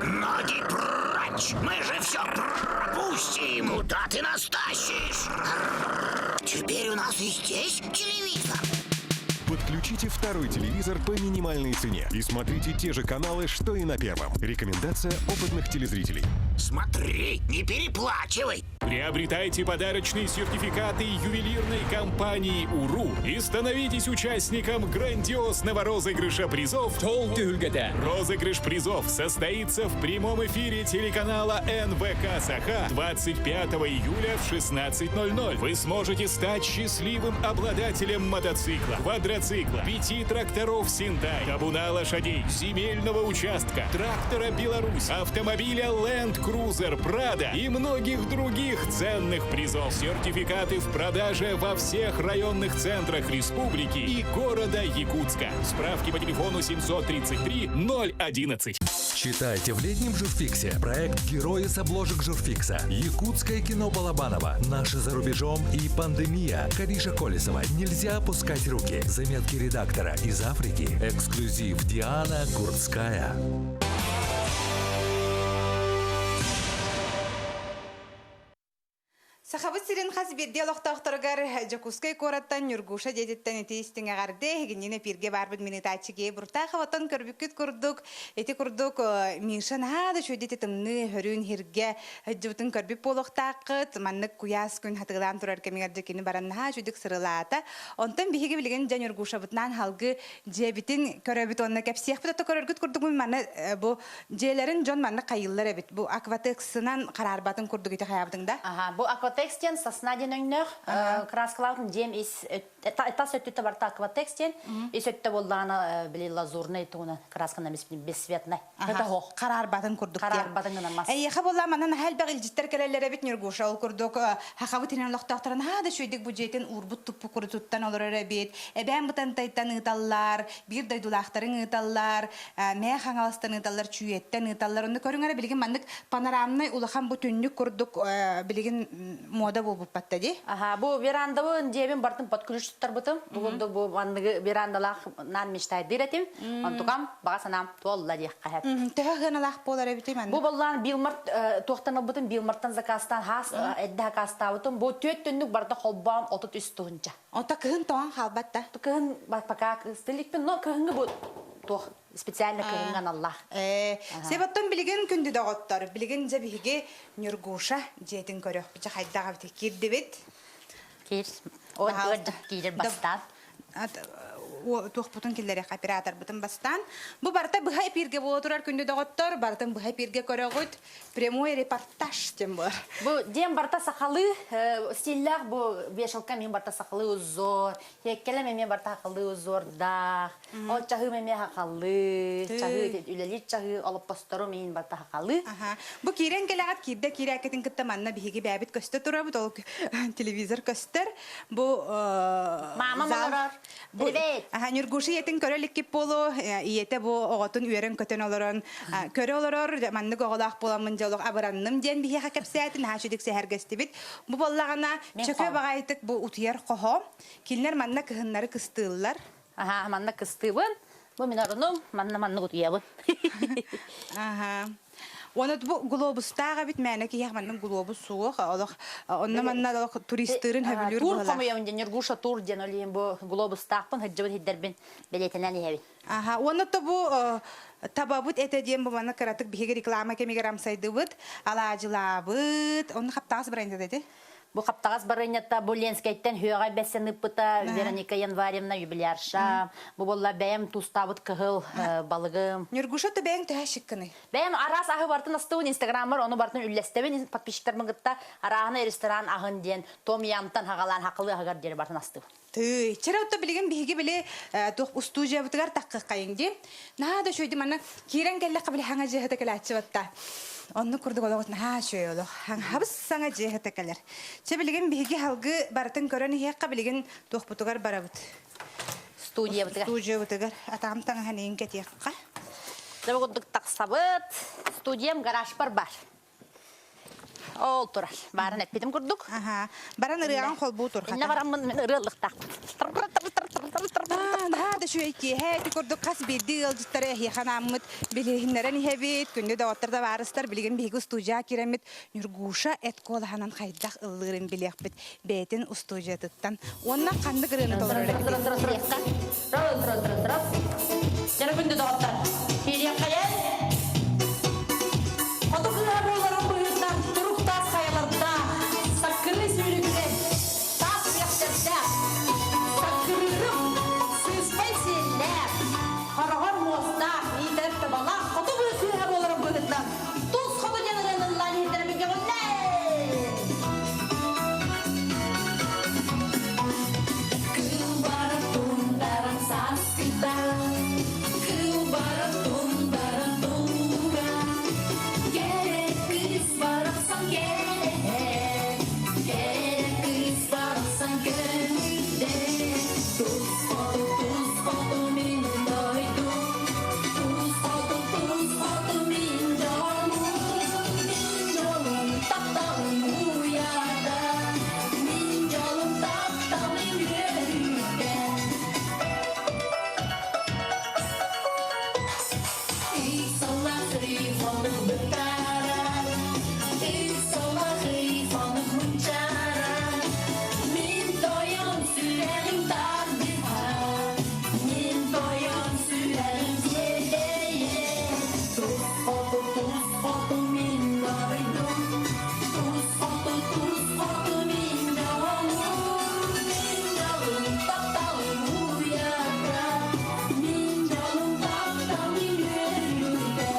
Ноги прочь! Мы же все пропустим! Куда ты нас тащишь? Теперь у нас и здесь телевизор. Подключите второй телевизор по минимальной цене и смотрите те же каналы, что и на первом. Рекомендация опытных телезрителей. Смотри, не переплачивай. Приобретайте подарочные сертификаты ювелирной компании «Уру» и становитесь участником грандиозного розыгрыша призов Розыгрыш призов состоится в прямом эфире телеканала НВК «Саха» 25 июля в 16.00. Вы сможете стать счастливым обладателем мотоцикла, квадроцикла, пяти тракторов «Синтай», табуна лошадей, земельного участка, трактора «Беларусь», автомобиля «Ленд Крузер Прада» и многих других ценных призов. Сертификаты в продаже во всех районных центрах республики и города Якутска. Справки по телефону 733 011. Читайте в летнем журфиксе проект «Герои с обложек журфикса», Якутское кино Балабанова, «Наши за рубежом» и «Пандемия», Кариша Колесова, «Нельзя опускать руки», заметки редактора из Африки, эксклюзив Диана Гурцкая. Сахабыт сирин хас биирдии олохтоохторугар Дьокуускай куораттан Ньургуша дьиэтиттэн ити истиҥ эҕэрдэ эһигинньин эпииргэ баарбыт минутааччыгee Буртахов оттон көрбүккүт курдук ити курдук Миша наһаа да үчүгэйдик ити тымныы хөрүүн хиргэ сылдьыбытын көрбүт буолуохтааххыт маннык куйаас күн хатыгылаан турар кэмигэр дьэ кини баран наһаа үчүгэйдик сырылаата онтон биһиги билигин дьэ Ньургушабытынаан халгы дьиэбитин көрөбүт уонна кэпсиэхпит ото көрөргүт курдук маны бу Дьиэлэрин дьон манна хайыыллар эбит. Бу акватексынан хараарбатын курдук ити хайаабытыҥ да? Аха, бу акватекс диэн сосна диэн өҥнөөх краскалаабытын дьиэм ис тас өттүттэ барта акватекс диэн ис өттө буоллаҕына били лазурный тугунан красканан бесцветный. Это хох. Хараарбатын курдук. Хараарбатын гынан мас. Эйиэхэ буолла манан наһаа элбэх илдьиттэр кэлэллэр эбит Ньургуша. Ол курдук хахабыт инэн олохтоохторун наһаа да үчүгэйдик бу дьиэтин уурбут туппу курутуттан олорор эбит. Эбээн Бытантайтан ыыталлар, биир дойдулаахтарын ыыталлар, Мээ Хаҥаластан ыыталлар, Чүүйэттэн ыыталлар. Онно көрүҥ эрэ билигин маннык панорамнай улахан бу түннүк курдук билигин мода буолбуппатта дии. Аха, бу верандабын дьиэбин бартын под ключ туттарбытым. Бу курдук бу манныгы верандалаах наан мечтайдыыр этим. Онтукам баҕа санаам туолла диэххэ сөп. Төһө сыаналаах буолар эбитий маннык? Бу боллаан Билмарт туохтан ылбытым Билмарттан заказтаан хаас эрдэ заказтаабытым. Бу түөрт түннүк барда холбоон 33 тыһыынча. Онто кыһын тоҥон хаалбат да? Кыһын пока кыстыликпин, но кыһыҥҥы бу туох специально кыһыҥҥа аналлаах. Ээ, себоттон билигин күндү доҕоттор, билигин дьэ биһиги Ньургуша дьиэтин көрүөхпүт дьэ хайдах эбит киирдибит. Киир. О, киирэр бастаан. Туохпутун киллэриэх операторбытын бастаан. Бу барыта быһа эпииргэ буола турар күндү доҕоттор, барытын быһа эпииргэ көрөҕүт. Прямой репортаж диэн буолар. Бу диэн барыта сахалыы стиллээх бу вешалка мин барыта сахалыы узор, Тиэккэлэм эмиэ барыта сахалыы узордаах, ол чаһыым эмиэ сахалыы, чаһыы үлэлиир чаһыы, олоппосторум иин барыта сахалыы. Бу киирэн кэлэҕит киирдэ киирээккитин кытта манна биһиги бэйэбит көстө турабыт, ол телевизор көстөр. Бу Мамам олорор. Привет! Аха, Ньургуша ийэтин көрө иликкит буолуо, ийэтэ бу оҕотун үөрэн-көтөн олорон көрө олорор, маннык оҕолоох буоламмын дьэ олох абыранным диэн биһиэхэ кэпсээтин, наһаа үчүгдүк сэһэргэстибит. Бу буоллаҕына чөкө баҕайытык бу утуйар хоһо. Кинилэр манна кыһыннары кыстыыллар. Аха, манна кыстыыбын. Бу мин орунум, манна маннык утуйабын. Аха. Уонна бу глобустаах эбит мээнэ киһиэх маннык глобус суох. Олох онно манна олох туристыырын хөбүлүүр Тур хомуйабын диэн Ньургуша тур диэн олиһин бу глобустаахпын сылдьыбыт сирдэрбин бэлиэтэнэн иһэбин. Аха, уонна то бу табабыт этэ диэн бу манна кыратык биһиги реклама кэмигэр амсайдыбыт, алаадьылаабыт, онно хаптаҕас бренда ити. Бу хаптаҕас барыанньата бу Ленскэйтэн Хүөҕэй бэссен ыппыта Вероника Январевна юбилярша. Бу буолла бэйэм туустаабыт кыһыл балыгым. Ньургуша то бэйэҥ төһө шиккыный? Бэйэм араас аһы бартын астыбын инстаграммар ону бартын үллэстэбин подписчиктарбын кытта арааһына ресторан аһын диэн том ямтан хагалаан хакылы аһыгар диэри бартын астыбын. Тыый, чэрэ отто билигин биһиги били туох устуудьуйабытыгар таххыххайыҥ дии. Наһаа да үчүгэйдик манна киирэн кэллэххэ били хаҥа дьиэһитэ кэлээччи батта. Оннук курдук олоҕут наһаа үчүгэй олох. Хабыс саҥа дьиэһитэ кэлэр. Чэ билигин биһиги халгы барытын көрөн иһиэххэ билигин туохпутугар барабыт. Студиябытыгар. Студиябытыгар атаҕым таҥаһын иин кэтиэххэ. Дьэ бу курдук тахсабыт. Студиям гаражпар бар. Ол турар. Баарын эппитим курдук. Аха. Баран ырыаҕын холбуу тур. Иннэ бараммын мин ырыаллыктаахпын. Наһаа да үчүгэй киэһэ ити курдук хас биирдии ыалдьыттары эһиэхэ анааммыт билиһиннэрэн иһэбит. Күндү доҕоттор табаарыстар билигин биһиги устуудьуйаҕа киирэммит Ньургуша эт куолаһынан хайдах ыллыырын билиэхпит бэйэтин устуудьуйатыттан уонна ханнык ырыаны толорор эбитий? Дьэ күндү доҕоттор, киириэххэйэн! Хоту кыыһа буоларын быһыытынан турук таас хайалардаах, саккырыы сүүрүккэ таас үрэхтэрдээх, саккырыырым сыыспай сиэллээх, хороҕор муостаах, иитэр табалаах хоту кыыһа буоларын быһыытынан Тус хоту диэн ырыаны ыллаан иһиттэрэ көҕүллээ! Кыл бара тундаран саскыта, кыл бара тундаран туура, кэрэ кыыс барахсан кэлэһэ, кэрэ кыыс барахсан көҥүлдэ, тус хоту, тус хоту мин дойдум, тус хоту, тус хоту мин дьолум, мин дьолум тапталым уйата, мин дьолум тапталым үөрүүтэ. Ый хонук бытаарар, ый хонук мунчаарар, мин тойон сүрэҕим тардыһар, мин тойон сүрэҕим тиэтэйэр. Тус хоту, тус хоту мин дойдум, тус хоту, тус хоту мин дьолум, мин дьолум тапталым уйата, мин дьолум тапталым үөрүүтэ.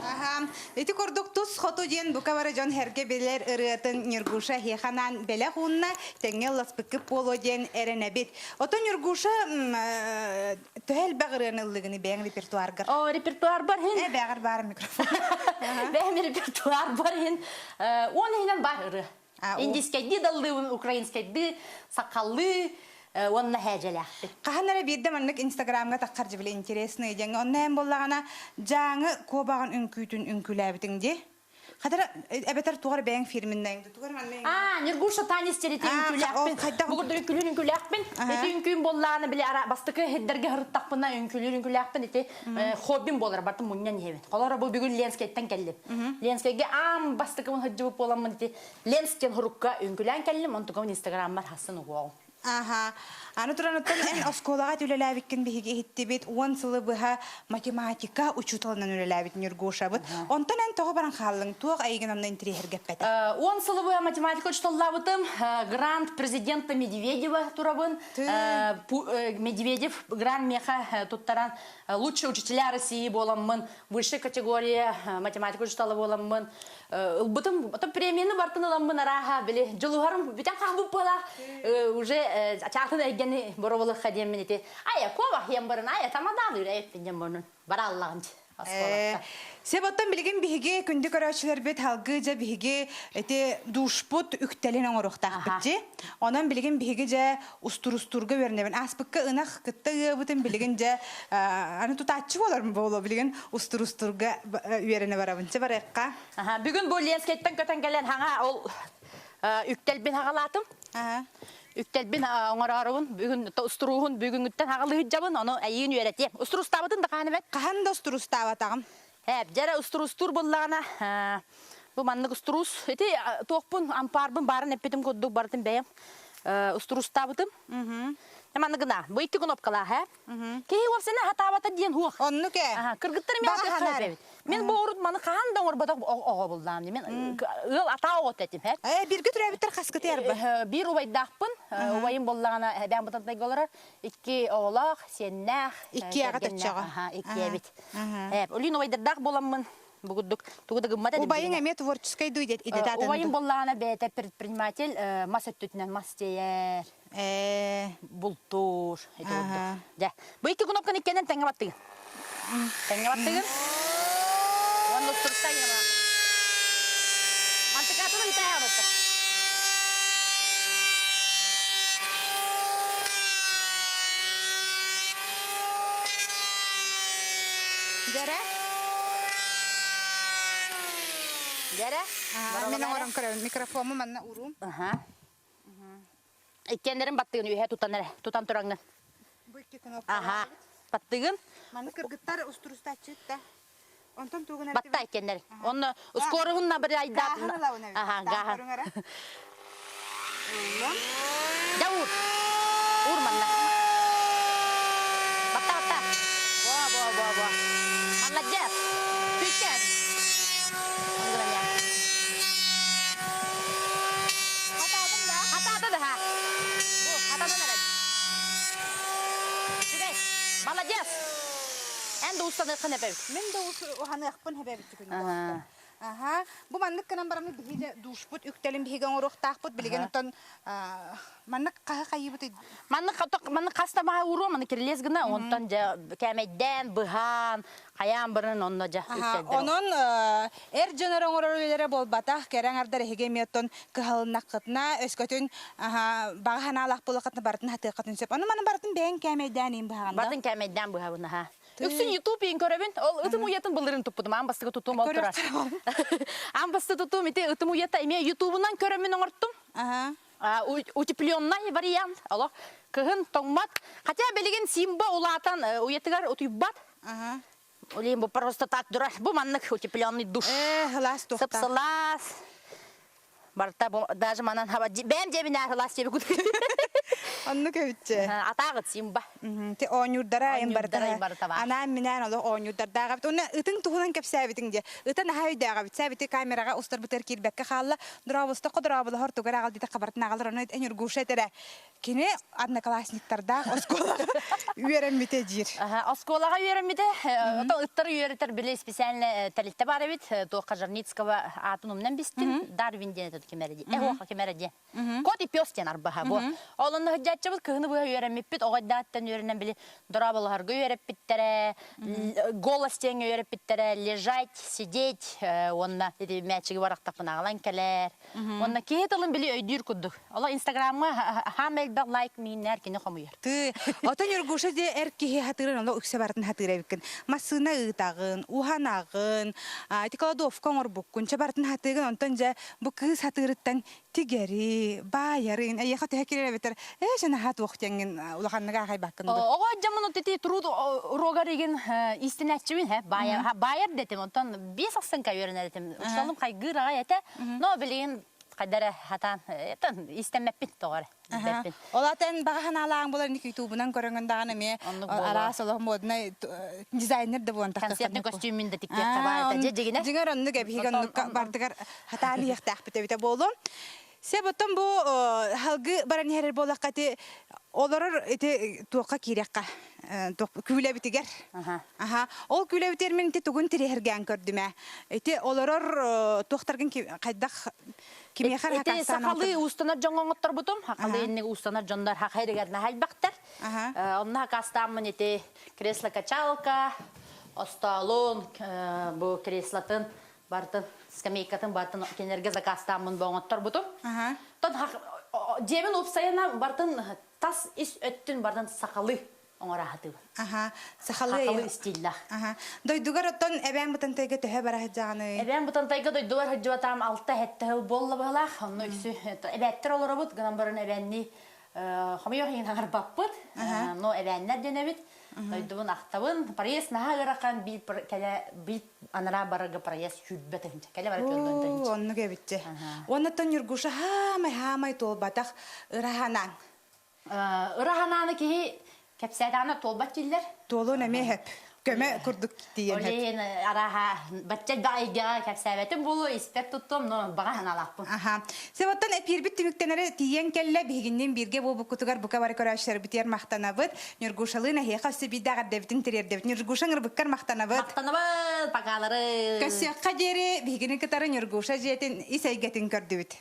Аха. Ити курдук тус хоту диэн бука бары дьон сэргэ билэр ырыатын Ньургуша эһиэхэ бэлэх уунна тэҥҥэ ылласпыккыт буолуо диэн эрэнэбит. Отон Ньургуша төһө элбэх ырыаны ыллыгыны бэйэҥ репертуаргар? О, репертуарбар хин. Э, бэҕэр баар микрофон. Бэйэм репертуарбар хин он иһинэн бар ырыа. Индийскэйдии даллыыбын, украинскайдыы, сахалыы уонна һээдьэлээхпин. Хаһан эрэ биирдэ маннык Инстаграмҥа таххар дьибили интересный диэҥҥэ онно эн буоллаҕына дьааҥы куобаҕын үҥкүүтүн үҥкүүлээбитиҥ дии. Хатара эбэтэр тугар бэйэҥ фирменнэйиҥ тугар манна Аа, Ньургуша Танис терити үҥкүүлээхпин. Бу курдук үҥкүүлүүр үҥкүүлээхпин. Ити үҥкүүм буоллаҕына били ара бастакы хирдэргэ һырыттахпына үҥкүүлүүр үҥкүүлээхпин ити хоббим буолар бартын мунньан иһэбин. Холоро бу бүгүн Ленскэйтэн кэллим. Ленскэйгэ аам бастакыбын сылдьыбыт буоламмын ити Ленс диэн һурукка үҥкүүлээн кэллим, онтукабын Инстаграммар хассын угуоҕум. Аха. Аны туран оттон эн оскуолаҕа үлэлээбиккин биһиги иһиттибит. Уон сылы быһа математика учууталынан үлэлээбит Ньургушабыт. Онтон эн тоҕо баран хааллыҥ? Туох эйигин онно интириэһиргэппэтэ? Уон сылы быһа математика учууталлаабытым. Грант президента Медведева турабын. Медведев грант миэхэ туттаран лучшие учителя России буоламмын, высшая категория математика учуутала буоламмын ылбытым. Потом премияны бартын ыламмын арааһа били дьулуһарым бүтэн хаалбыт буолаах уже чаатын эйгэни боробулукка диэммин ити ая куобах диэн барын ая тамадаалыыр эйэппин диэн барын барааллаҕын Сеп оттон билигин биһиги күндү көрөөччүлэрбит халгыы дьэ биһиги ити душпут үктэлин оҥоруохтаахпыт дии. Онон билигин биһиги дьэ устурустуурга үөрэнэбин. Ааспыкка ынах кытта ыабытын билигин дьэ аны тутааччы буоларым буолуо билигин устурустуурга үөрэнэ барабын. Чэ барыахха. Бүгүн бу Ленскэйтэн көтөн кэлэн хаҥа ол үктэлбин хаҕалаатым. Үктэлбин оҥороорубун бүгүн устурууһун бүгүҥҥүттэн хаҕалыһыдьабын ону эйиин үөрэтиэм. Устурустаабытын да хаһан эбэт? Хаһан да устурустаабатаҕым. Эп, дьэрэ устурустуур буллаҕына бу маннык устуруус ити туохпун ампаарбын баарын эппитим курдук барытын бэйэм устурустаабытым. Маннык гына бу икки кнопкалаах ээ. Киһи уопсайынан хатаабата диэн хуох. Оннук ээ. Кыргыттар эмиэ хатыахха эбит. Мин бу урут маны хаһан да оҥорботох оҕо буллаам. Мин ыал атаа оҕото этим. Ээ биргэ төрөөбүттэр хаскыты арба. Биир убайдаахпын. Убайым боллаҕына эбээн Бытантайга олорор. Икки оҕолоох, сиэннээх. Икки аҕа төччөҕө. Икки эбит. Ээ, Олин убайдардаах буоламмын. Бу курдук тугу да гыммат этим. Убайың эмиэ творческий дуу идэтэ атын. Убайым боллаҕына бэйэтэ предприниматель мас өттүтүнэн мас тиэйэр. Бултуур. Ити курдук. Дьэ, бу икки кнопканы иккиэннэн тэҥҥэ баттыгын. Тэҥҥэ баттыгын. Уонна устурукта айыма. Мантыкаатын ыйытаа барта. Дьэрэ. Дьэрэ. Мин оҥорон көрөбүн. Микрофому манна уруум. Иккиэннэрин баттыгын үөһэ тутан эрэ, тутан тураҥҥын. Бу икки кнопка. Аха. Баттыгын. Маны кыргыттар устурустааччыт да. Онтон тугун Батта иккиэннэрин. Онно скороһун набирайдаат. Аха, гааһын. Дьэ уур. Уур манна. Батта, батта. Во, во, во, во. Молодец. Күүскэ. Хатаатым да? Бу, хатанан эрэр. Үчүгэй. Молодец. Эн да устаныаххын эбэбит. Мин да уһаныахпын эбэбит күн Аха. Бу маннык гынан бараммыт биһиги душпут үктэлин биһиги оҥоруохтаахпыт. Билигин оттон маннык хаһы хайыыбыт Маннык маннык хаста маһа уруо маны кирилиэс гына онтон дьэ кээмэйдээн быһаан хайаан бырын онно дьэ Онон эр дьон эрэ оҥорор үлэлэрэ буолбатах, кэрэ аҥардар эһиги эмиэ оттон кыһалыннаххытына, өскөтүн баҕа санаалаах буоллаххытына барытын хатыаххытын сөп. Ону маны барытын бэйэҥ кээмэйдээн иин быһаҕын да? Барытын кээмэйдээн быһабын аха. Үксүн YouTube иин көрөбүн. Ол ытым уйатын былырын туппутум. Аан бастакы тутуум ол турар. Аан бастакы тутуум ити ытым уйата эмиэ YouTube-унан көрөммүн оҥортум. Утепленный вариант. Олох кыһын тоҥмот. Хотя билигин Симба улаатан уйатыгар утуйбат. Олейм бу просто так дурар. Бу маннык утепленный душ. Э, сылаас туохта. Сып-сылаас. Барта даже манан хаба бэм дебинээр сылаас диэби кут. Оннук эбитче. Атаагыт Симба. Ти оонньуурдара айын барыта. Анаан минээн олох оонньуурдардаах эбит. Уонна ытыҥ туһунан кэпсээбитиҥ дии. Ыта наһаа өйдөөх эбит. Сээбити камераҕа устарбытыгар киирбэккэ хаалла. Дорообустахха дорооболоһор тугу эрэ аҕал диэтэххэ барытын аҕалар. Ону Ньургуша этэрэ. Кини одноклассниктардаах оскуолаҕа үөрэммитэ диир. Оскуолаҕа үөрэммитэ. Оттон ыттары үөрэтэр били специально тэрилтэ баар эбит. Туохха Жарницкого аатын умнан бистим. Дарвин диэн этэ ким эрэ дии. Эһуоха ким эрэ диэн. Кот и пес диэн арбаһа бу. Ол онно сылдьааччыбыт кыһыны быһа үөрэммиппит. Оҕо эрдэҕиттэн үөрэнэн били дорооболоһорго үөрэппиттэрэ, голос диэҥҥэ үөрэппиттэрэ, лежать, сидеть уонна ити мээчиги барахтахпын аҕалан кэлэр. Уонна киһи тылын били өйдүүр курдук. Оло Инстаграмҥа хаам элбэх лайк мииннэр кини хомуйар. Ты, отон Ньургуша дии эр киһи хатыырын оло үксэ барытын хатыыр эбиккин. Массыына ыытаҕын, уһанаҕын, ити кладовка оҥорбуккун, чэ барытын хатыыгын, онтон дьэ бу кыыс хатыырыттан тигэри, баайарын, эйиэхэ төһө киирэр эбэтэр ээ дьэ наһаа туох диэҥҥин улаханнык аахайбаккын дуо? Оҕо дьоммун ити труд уруогар игин истинээччибин һэ баайар дэтим онтон биэс ахсынка үөрэнэр этим учууталым хайгыыр аҕай этэ но билигин хайда эрэ хатаан истэммэппин тоҕо эрэ билбэппин Ол атын баҕа санаалааҥ буолар инник ютубунан көрөҥүн даҕаны эмиэ араас олох моднай дизайнер да буолан концертный костюмун да тиктиэххэ баар этэ дьэ дьигинэ дьиҥэр оннук эбиһиги оннук бардыгар хатаан иһиэхтээхпит эбитэ буолуо Сеп оттон бу халгы баран иһэрэр буоллахха ити олорор ити туохха киириэххэ күүлэбитигэр. Аха. Ол күүлэбитигэр мин ити тугун тириһэргээн көрдүм ээ. Ити олорор туохтаргын хайдах кимиэхэ Ити сахалыы устанар дьоҥҥо оҥотторбутум. Сахалыы инник устанар дьоннор хаха иригэр наһайбахтар. Онно хакастааммын ити кресло-качалка, остолун, бу креслотын бартын скамейкатын бартын кинилэргэ заказтааммын боҥотторбутум. Тон дьиэбин уопсайына бартын тас ис өттүн бартын сахалыы оҥораһатыбын. Аха, сахалыы сахалыы стиллах. Аха. Дойдугар оттон эбээн Бытантайга төһө бара сылдьаҕыный? Эбээн Бытантайга дойдугар сылдьыбатаам алта сэттэ сыл буолла быһылаах. Онно үксү эбээттэр олоробут, гынан баран эбээннии хомойуох иһин аҥарбаппыт. Но эбээннэр дэнэбит. Дойдубун ахтабын. Проезд наһаа ыарахан биир кэлэ биир анараа барарга проезд 20 тыһыынча. Кэлэ бара 40 тыһыынча. Оннук эбитчи. Оннуттан Ньургуша хаамай-хаамай туолбатах ыраһанаан. Ыраһанааны киһи кэпсээтэҕинэ туолбат дииллэр. Туолуон эмиэ сөп. Көмө курдук тиийэн. Олейин араха бачча баайга кэпсээбэтим буолуо испэр туттум, но баҕа санаалаахпын. Аха. Севоттан эпиирбит түмүктэнэри тиийэн кэллэ биһигинниин бииргэ буолбуккутугар бука бары көрөөччүлэрбитигэр махтанабыт. Ньургушалыын эһиэхэ өссө биирдэ эҕэрдэбитин тириэрдэбит. Ньургуша ыҥырбыккар махтанабыт. Махтанабыт, покалары. Көрсүөххэ диэри биһигини кытары Ньургуша дьиэтин ис эйгэтин көрдүбүт.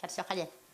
Көрсүөххэ диэри.